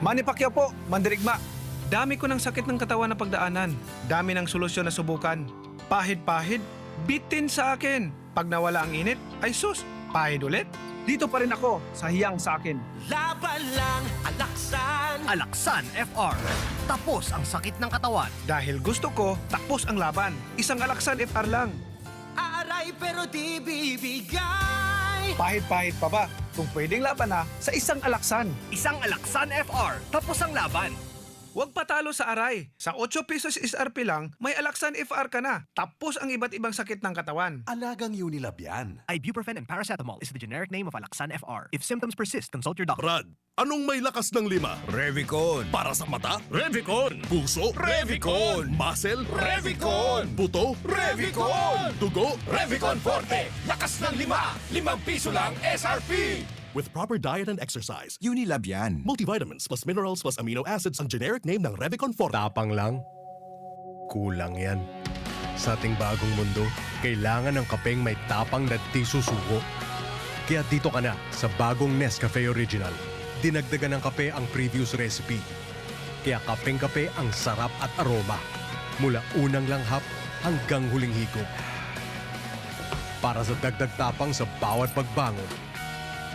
Manny Pacquiao po, mandirigma. Dami ko ng sakit ng katawan na pagdaanan. Dami ng solusyon na subukan. Pahid-pahid, bitin sa akin. Pag nawala ang init, ay sus, pahid ulit. Dito pa rin ako sa hiyang sa akin. Laban lang, Alaksan. Alaksan F R. Tapos ang sakit ng katawan. Dahil gusto ko, tapos ang laban. Isang Alaksan F R lang. Aaray pero di bibigay. Pahit-pahit pa ba? Kung pwedeng laban na sa isang Alaksan. Isang Alaksan F R. Tapos ang laban. Huwag patalo sa aray. Sa otso pesos S R P lang, may Alaksan F R ka na. Tapos ang iba't ibang sakit ng katawan. Alagang Unilab yan. Ibuprofen and paracetamol is the generic name of Alaksan F R. If symptoms persist, consult your doctor. Brad, anong may lakas ng lima? Revicon. Para sa mata? Revicon. Puso? Revicon. Muscle? Revicon. Buto? Revicon. Dugo? Revicon Forte. Lakas ng lima. Limang piso lang S R P. With proper diet and exercise. Unilab yan. Multivitamins plus minerals plus amino acids ang generic name ng Revicon Forte. Tapang lang? Kulang yan. Sa ating bagong mundo, kailangan ng kapeng may tapang na di susuko. Kaya dito ka na sa bagong Nescafe Original. Dinagdagan ng kape ang previous recipe. Kaya kapeng-kape ang sarap at aroma. Mula unang langhap hanggang huling higop. Para sa dagdag tapang sa bawat pagbangon,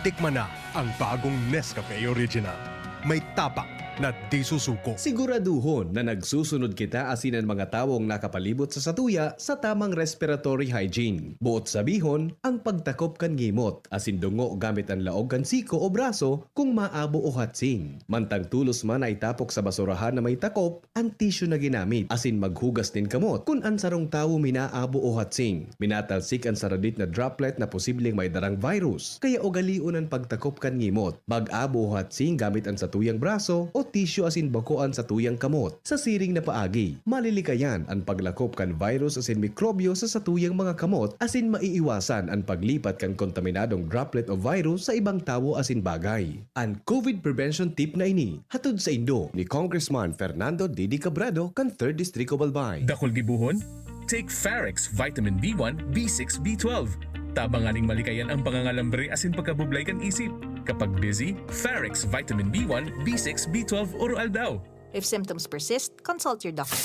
tikman na ang bagong Nescafe Original. May tapang na di susuko. Siguraduhon na nagsusunod kita asin an mga tawong nakapalibot sa satuya sa tamang respiratory hygiene. Boot sabihon, ang pagtakop kan ngimot asin dungo gamit an laog kan siko o braso kun maabo o hatsing. Mantang tolos man na itapok sa basurahan na may takop an tisyu na ginamit asin maghugas nin kamot kun an sarong tawo minaabo o hatsing. Minatalsik an saradit na droplet na posibleng may darang virus, kaya ugalion an pagtakop kan ngimot. Mag-abo o hatsing gamit an satuyang braso o tisyu asin bako an satuyang kamot. Sa siring na paagi, malilikayan an paglakop kan virus asin mikrobyo sa satuyang mga kamot asin maiiwasan an paglipat kan kontaminadong droplet o virus sa ibang tawo asin bagay. An COVID prevention tip na ini, hatod saindo ni Congressman Fernando Didi Cabredo kan Third Distrito Albay. Dakul gibohon? Take Farex Vitamin B one, B six, B twelve. Tabang nganing malikayan ang pangangalambre asin pagkabublay kan isip. Kapag busy, Farex Vitamin B one, B six, B twelve oro-aldaw. If symptoms persist, consult your doctor.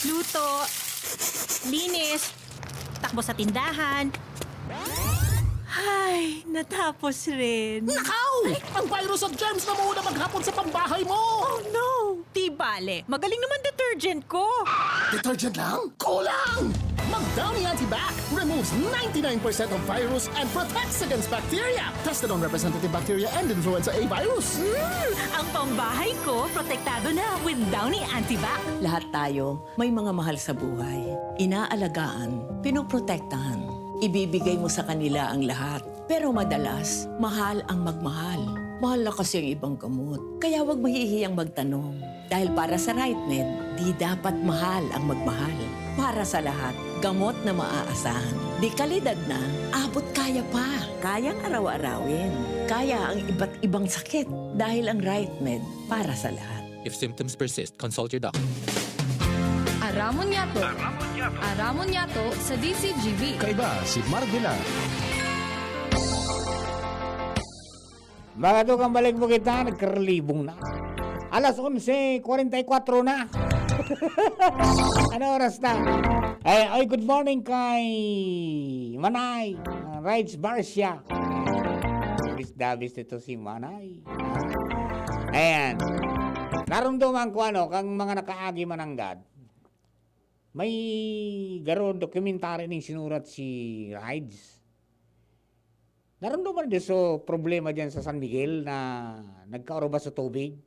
Luto, linis, takbo sa tindahan. Ay, natapos rin. Nakaw! Ang virus at germs na muna maghapon sa pambahay mo! Oh no! Di bale, magaling naman detergent ko. Detergent lang? Kulang! Mag Downy Antibac removes ninety-nine percent of virus and protects against bacteria. Tested on representative bacteria and influenza A virus. Hmm, ang pambahay ko protektado na with Downy Antibac. Lahat tayo may mga mahal sa buhay. Inaalagaan, pinoprotektahan. Ibibigay mo sa kanila ang lahat. Pero madalas, mahal ang magmahal. Mahal na kasi ang ibang gamot. Kaya wag mahihiyang magtanong. Dahil para sa RightMed, di dapat mahal ang magmahal. Para sa lahat, gamot na maaasahan. Di kalidad na, abot kaya pa. Kayang araw-arawin. Kaya ang iba't ibang sakit. Dahil ang RightMed, para sa lahat. If symptoms persist, consult your doctor. Aramon Yato. Aramon Yato sa D C G B. Kaiba si Mark Villar. Mga tugang, balik mo kita, nagkaralibong na. Alas onse kwarenta y kuwatro na. Ano oras na? Ay, oy, good morning kay Manay, uh, Rides Barcia. Dabis-dabis nito si Manay. Ayan. Narumduman ko, ano, kang mga nakaagi mananggad. May garo documentary ning sinurat si Rides. Narumduman din so problema diyan sa San Miguel na nagkaurubas sa tubig.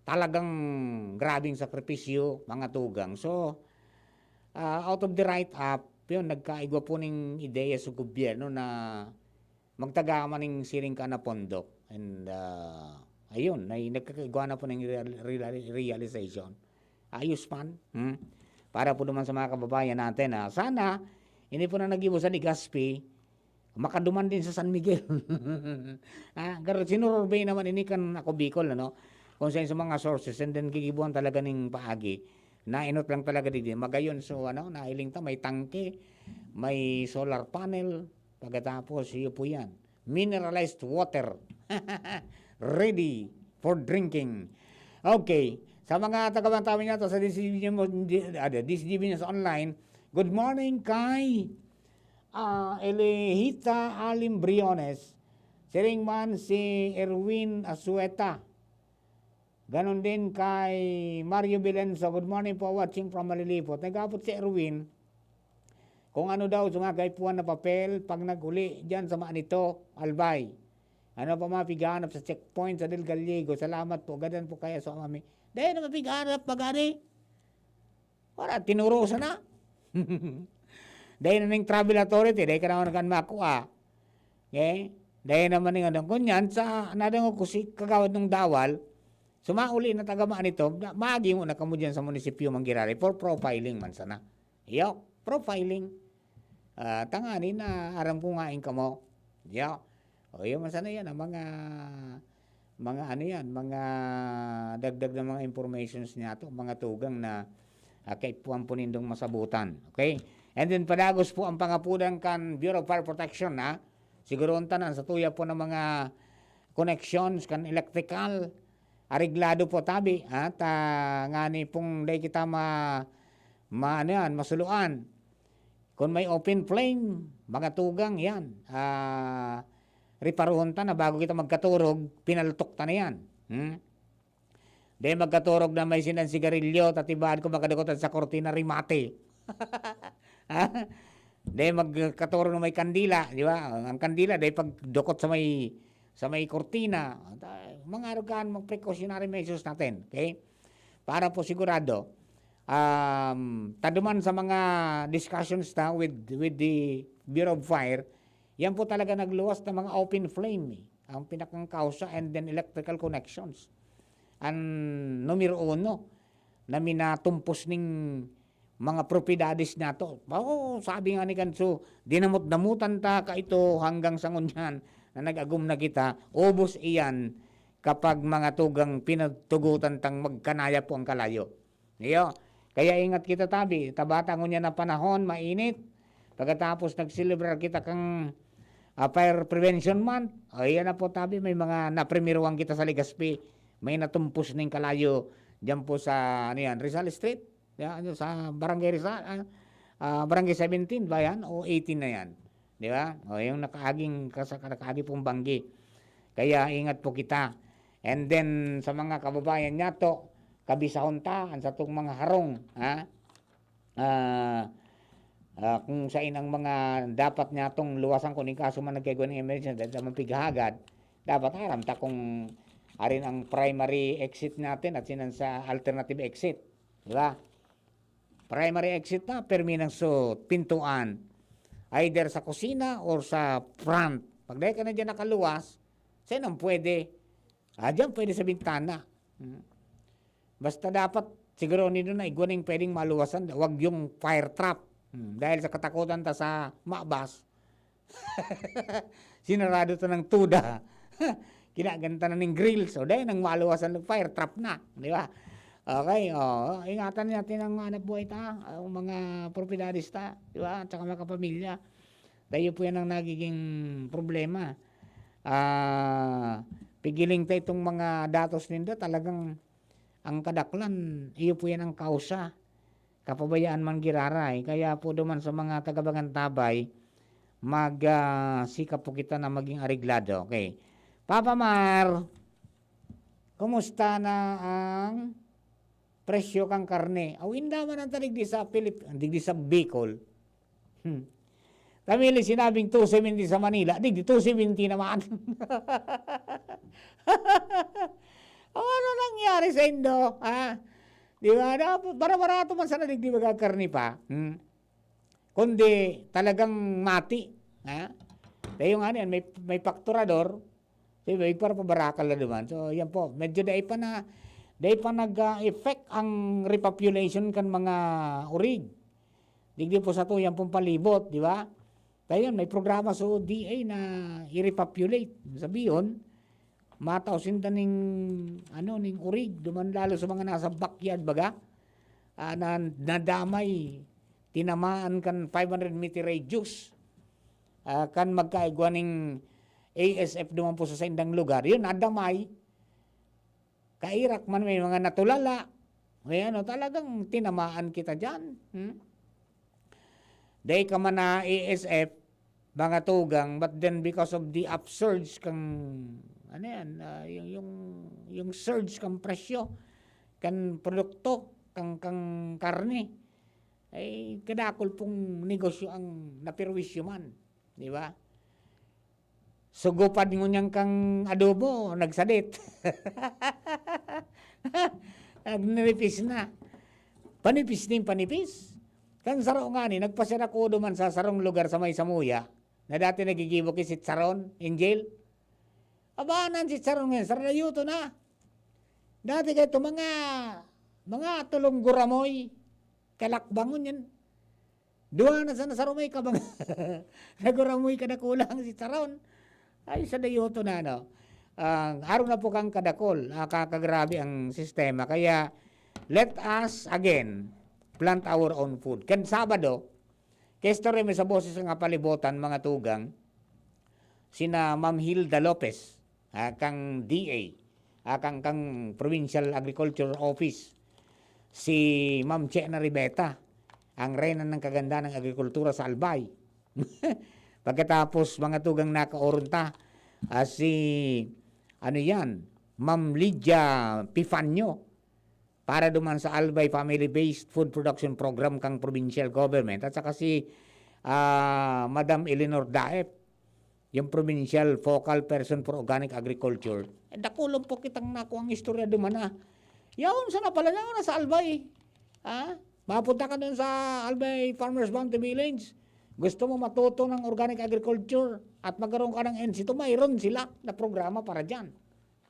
Talagang grabeng sakripisyo, mga tugang. So, ah, out of the write-up, yun, nagkaigwa po ning ideya sa gobyerno na magtaga man ning siring ka na pondo. And, ah, ayun, ay nagkakaigwa na po ng real-, real-, realization. Ayos man. Hmm? Para po naman sa mga kababayan natin, ah, sana, hindi po na nag-iwasan ni Gaspi, makaduman din sa San Miguel. Ah, garo, sinururbay naman ini kan Ako Bicol, ano? Kung sa, sa mga sources, and then gigibuhan talaga ning paagi. Nainot lang talaga digdi. Magayon, so, ano, nailing ta, may tangke, may solar panel, pagkatapos, iyo po yan. Mineralized water. Ready for drinking. Okay. Sa mga tagabantawin nato sa D C G B News, di-, ah, di-, D C G B News Online, good morning kay, ah, Elihita Alim Briones. Siring man si Erwin Asueta. Ganon din kay Mario Bilenso. Good morning po, watching from Malilipot. Nag-aabot si Erwin kung ano daw sa mga kaipuhan na papel pag nag-uli dyan sa Manito, Albay. Ano pa mga pighanap sa checkpoint sa Del Gallego? Salamat po. Gadan po kaya sa mami. Dahil na mapighanap, magari. Wala, tinurusan na. Dahil na ning travel authority, dahil ka naman kan makua. Okay? Dahil naman ning ano, kunyan, sa nadangog ko si Kagawad ng Dawal, sumauli na taga Manito, na, maagi mo na kamo dyan sa munisipyo Manggirari for profiling man sana. Yok, profiling. Ah, tangani na aram ko nga in kamo. Yok. O, yun man sana yan, ang mga, mga ano yan, mga dagdag na mga informations niya to, mga tugang na, ah, kaipuhan po nindong masabutan. Okay? And then, padagos po ang pangapudan kan Bureau of Fire Protection, ha? Siguro unta na, sa tuya po ng mga connections kan electrical, areglado po tabi, ha? Ta, ngani pong dai kita ma-, ma-, ano yan, masuluan. Kung may open flame, mga tugang yan, ah, reparuhon ta na bago kita magkaturog, pinaltok ta na yan. Hmm? Dai magkaturog na may sinan sigarilyo, ta tibaad ko makadukot sa kortina, remate. Ha? Dai magkaturog na may kandila, di ba? Ang kandila, dai pagdukot sa may, sa may kortina. Mga arugan, mga precautionary measures natin, okay? Para po sigurado, um, taduman sa mga discussions na with, with the Bureau of Fire, yan po talaga nagluwas ng mga open flame, eh. Ang pinakang kausa, and then electrical connections. Ang numero uno na minatumpos ning mga propiedades nato. Oh, sabi nga ni Ganso, dinamot-damutan ta kaito hanggang sa ngunyan na nag-agom na kita, ubos iyan kapag mga tugang pinagtugutan tang magkanaya po ang kalayo. Iyo. Kaya ingat kita tabi, tabata ngunyan na panahon, mainit. Pagkatapos nagselebrar kita kang, ah, Fire Prevention Month, o iyan na po tabi, may mga naprimiruhan kita sa Legazpi. May natumpos ning kalayo diyan po sa, ano yan, Rizal Street. Ya, ano, sa Barangay Rizal, ah, ah, Barangay seventeen ba yan? O eighteen na yan? Di ba? O, yung nakaaging, kasa-, nakaagi pong banggi. Kaya ingat po kita. And then, sa mga kababayan niyato, kabisahon ta, ang satong mga harong, ha? Ah, ah, kung sain ang mga dapat niyatong luwasan, kung in kaso man nagkaigwa ng emergency, dahil sa mga pighagad, dapat aram ta kung arin ang primary exit natin at sinan sa alternative exit. Di ba? Primary exit na, permi nang sa pintuan. Either sa kusina or sa front. Pag dahil ka na dyan nakaluwas, saan ang pwede? Ah, dyan pwede sa bintana. Hmm. Basta dapat, siguro nito na igwa ning pwedeng maluwasan, wag yung fire trap. Hmm. Dahil sa katakutan ta sa mabas, sinarado ta ng tuda. Kinagan ta na ning grill. So, dahil nang maluwasan ng fire trap na. Di ba? Okay, oh, ingatan natin ang hanap buhay ta, ang mga propiedades ta, di ba? At saka mga kapamilya. Tayo po yan ang nagiging problema. Ah, pigiling ta itong mga datos ninda, talagang ang kadaklan, iyo po yan ang kausa. Kapabayaan man giraray. Kaya po duman sa mga taga-Bagantabay, mag, ah, sikap po kita na maging areglado. Okay. Papa Mar, kumusta na ang presyo kan karne? Aw, inda man ang ta digdi sa Pilip-, digdi sa Bicol. Hmm. Kami lang sinabing two seventy sa Manila, digdi two seventy naman. O, ano nangyari sa indo, ha? Di ba? Dapat, bara-barato man sana digdi magkakarne pa. Hmm. Kundi talagang mati, ha? Kaya yung ano yan, may, may fakturador, so, may para pabarakal na naman. So, yan po, medyo dai pa na, dai pa nag-effect ang repopulation kan mga urig. Digdi po sa to, yan pong palibot, di ba? Kaya yun, may programa sa O D A na i-repopulate. Sabi yun, matao sinda ning, ano, ning urig, duman lalo sa mga nasa backyard, baga, ah, na nadamay, tinamaan kan five hundred meter radius, ah, kan magkaigwa ning A S F duman po sa saindang lugar. Yun, nadamay. Kairak man may mga natulala. May ano, talagang tinamaan kita dyan. Hmm? Dai ka man na A S F, mga tugang, but then because of the upsurge kang, ano yan, ah, yung, yung, yung surge kang presyo, kan produkto, kang, kang karne, ay kadakol pong negosyo ang naperwisyo man, di ba? Sugupad ngunyan kang adobo, nagsadit. Nagniripis na. Panipis nin panipis. Kan saro ngani, nagpasirak ako duman sa sarong lugar sa may Samuya, na dati nagigibo ki sitsaron, Angel. Aba, nan sitsaron ngayon, sarayoto na. Dati kayo ito, mga, mga tulong guramoy, kalakbangon yan. Duwa na sana sa rumay ka bang naguramoy ka na kulang si Saron. Ay, sa dayoto na, no? Ang haro na po kang kadakol, ah, kakagrabe ang sistema. Kaya, let us, again, plant our own food. Kan Sabado, kaistorya mi sa Boses nga Palibotan, mga tugang, sina Ma'am Hilda Lopez, ah, kang D A, ah, kang, kang Provincial Agriculture Office, si Ma'am Chena Ribeta, ang reyna ng kagandahan ng agrikultura sa Albay. Pagkatapos, mga tugang, nakaoron ta, ah, si, ano yan, Ma'am Lydia Pifanio, para duman sa Albay Family-Based Food Production Program kang provincial government, at saka si, ah, Madam Eleanor Daep, yung provincial focal person for organic agriculture. Eh, dakulon po kitang nakuha ang istorya duman, ah. Yaon sana pala, yaon na sa Albay. Ah, mapunta ka dun sa Albay Farmers Bounty Village. Gusto mo matuto ng organic agriculture at magkaroon ka ng N C two, mayroon sila na programa para dyan.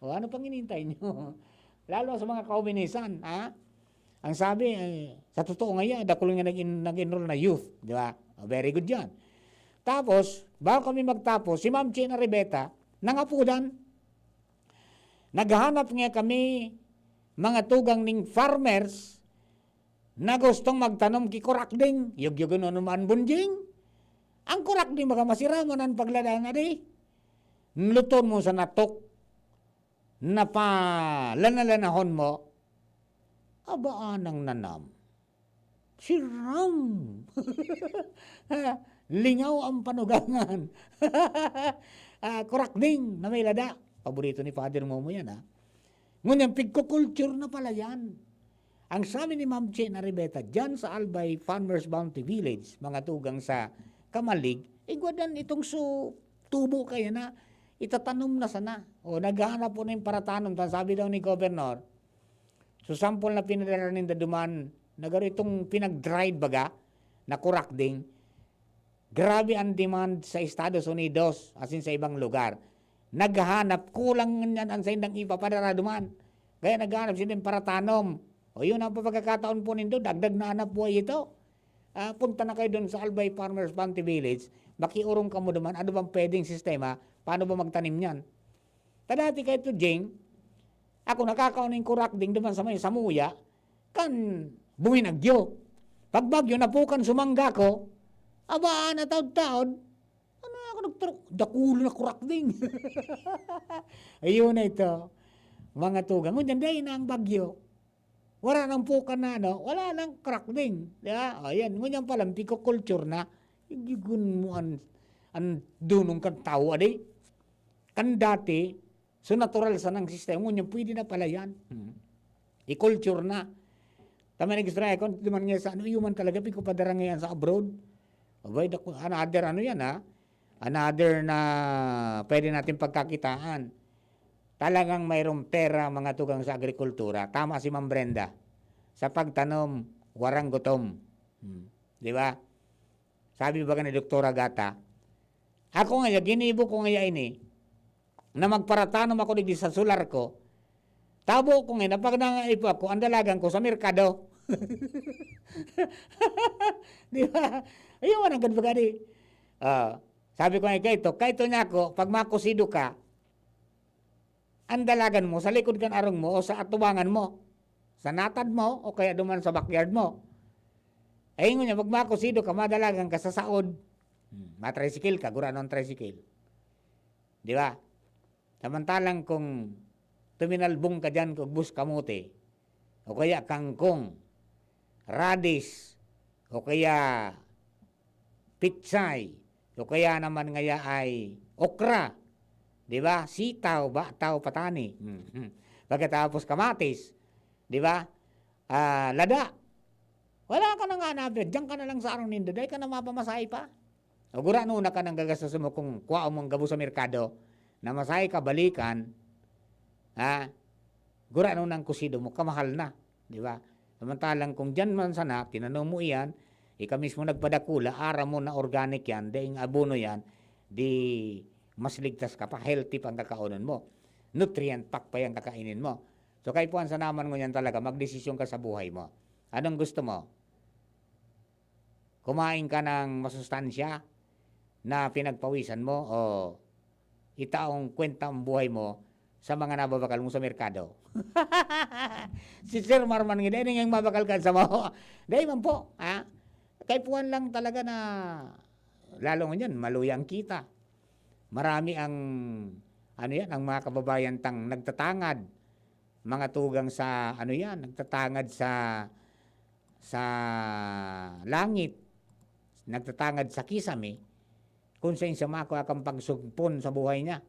O, ano pang hinihintay nyo? Lalo sa mga kauminisan, ha? Ang sabi, eh, sa totoo nga yan, dakul nga nag-, nag-enroll na youth, di ba? O, very good yan. Tapos, bago kami magtapos, si Ma'am Chena Ribeta, nangapudan. Naghanap nga kami, mga tugang ning farmers, na gustong magtanom ki kurakding. Yugyogon mo naman, Bunjing. Ang kurakding, baga masira mo nan paglada na di. Luton mo sa natok. Napalana-lanahon mo, aba, anang nanam. Siram! Ha, lingaw ang panugangan. Ah, kurakding na may lada. Paborito ni Father Momo yan, ha? Ngunyan, pigkukulture na pala yan. Ang sabi ni Ma'am Chena Ribeta, dyan sa Albay Farmers Bounty Village, mga tugang sa Kamalig, igwadan itong su-, tubo kaya na, itatanom na sana. O, naghahanap po na yung paratanom. Ta-, sabi daw ni Governor, so, sample na pinadala ninda duman, nagaro itong pinag-dried baga, na kurakding, grabe ang demand sa Estados Unidos, as in sa ibang lugar. Naghahanap, kulang ngunyan ang saindang ipapadara duman. Kaya naghahanap sila ng paratanom. O, yun ang pagkakataon po nindo, dagdag na hanap buhay ito. Ah, punta na kayo dun sa Albay Farmers Bounty Village, makiurong kamo duman, ano bang pwedeng sistema, paano ba magtanim niyan? Ta dati kayo to, Jing, ako nakakaon ng kurakding duman sa may Samuya, kan buminagyo. Pagbagyo, napukan sumangga ko, aba, nataod-taod, ano ako nagturok, dakulo na kurakding. Ayun na ito, mga tugang. Ngunyan, dahil na ang bagyo, wala nang pukan na, ano, wala nang crackling, di ba? O, yan, ngunyan pa lang, piko-culture na. Gigun mo an, an dunong kan tawo, adi? Kan dati, so natural sanang sistema, ngunyan pwede na pala yan. Hmm. I-culture na. Tama na, gusto na, kung duman nga sa ano, human talaga, piko padara ngayon sa abroad. Abay, dako, another ano yan, ha? Another na pwede natin pagkakitaan. Talagang mayroong pera, mga tugang, sa agrikultura. Tama si Ma'am Brenda. Sa pagtanom, warang gutom. Hmm. Di ba? Sabi baga ni Doktora Gata, "Ako ngaya, ginibo ko ngaya ini, na magparatanom ako digdi sa solar ko. Tabo ko ngaya, na pag nangaipo ako, ang dalagan ko sa merkado." Di ba? Ayaw man ang ganun baga di. Ah, sabi ko nga, "Kaito, kaito niya ako, pag makusido ka, ang dalagan mo, sa likod kan arong mo o sa atubangan mo, sa natad mo, o kaya duman sa backyard mo." Ay, ingon niya, "Pag makusido ka, madalagan ka sa saod." Hmm, matricycle ka, gurano ang tricycle. Di ba? Samantalang kung tuminalbong ka dyan, kung bus kamote, o kaya kangkong, radis, o kaya pitsay, O kaya naman ngaya ay okra, di ba? Sitaw, bataw, patani. Mhm. Pagkatapos kamatis, di ba? Ah, lada. Wala ka na nga na, diyan ka na lang sa arong ninda, dai ka na mapamasahe pa. O gurano na ka nang gagastos mo kung kuha mo ang gabo sa merkado, namasahe ka, balikan, ha? Gurano nang kusido mo, kamahal na, di ba? Samantalang kung diyan man sana, tinanom mo iyan, ika mismo nagpadakula, aram mo na organic yan, daing abono yan, di mas ligtas ka pa, healthy pa ang kakaonon mo. Nutrient pack pa yung kakainin mo. So, kaipuhan sa naman ngunyan talaga, magdesisyon ka sa buhay mo. Anong gusto mo? Kumain ka ng masustansya na pinagpawisan mo o itaong kwenta ang buhay mo sa mga nababakal mo sa merkado? Si Sir Marman nga, dai niyang mabakal kan sa mo. Dai man po, ha? Kaipuhan lang talaga na, lalo ngunyan, maluya ang kita. Marami ang, ano yan, ang mga kababayan tang nagtatangad. Mga tugang sa, ano yan, nagtatangad sa, sa langit. Nagtatangad sa kisame. Kung saan siya makua kan pagsugpon sa buhay niya.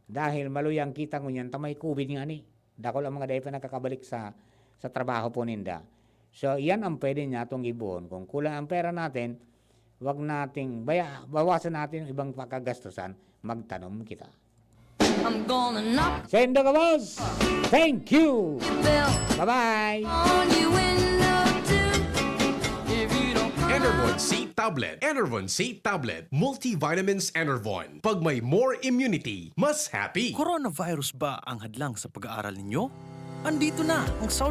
Dahil maluya ang kita ngunyan, ta may COVID ngani. Dakul ang mga dai pa nakakabalik sa, sa trabaho po ninda. So, yan ang pwede natong gibohon. Kung kulang ang pera natin, wag nating baya-, bawasan natin yung ibang pakagastusan, magtanom kita. I'm gonna knock Sendo ka, boss! Thank you! the bell Bye-bye! on you in no two. If you don't come Enervon out C tablet. Enervon C tablet. Multivitamins Enervon. Pag may more immunity, mas happy. Coronavirus ba ang hadlang sa pag-aaral ninyo? Andito na ang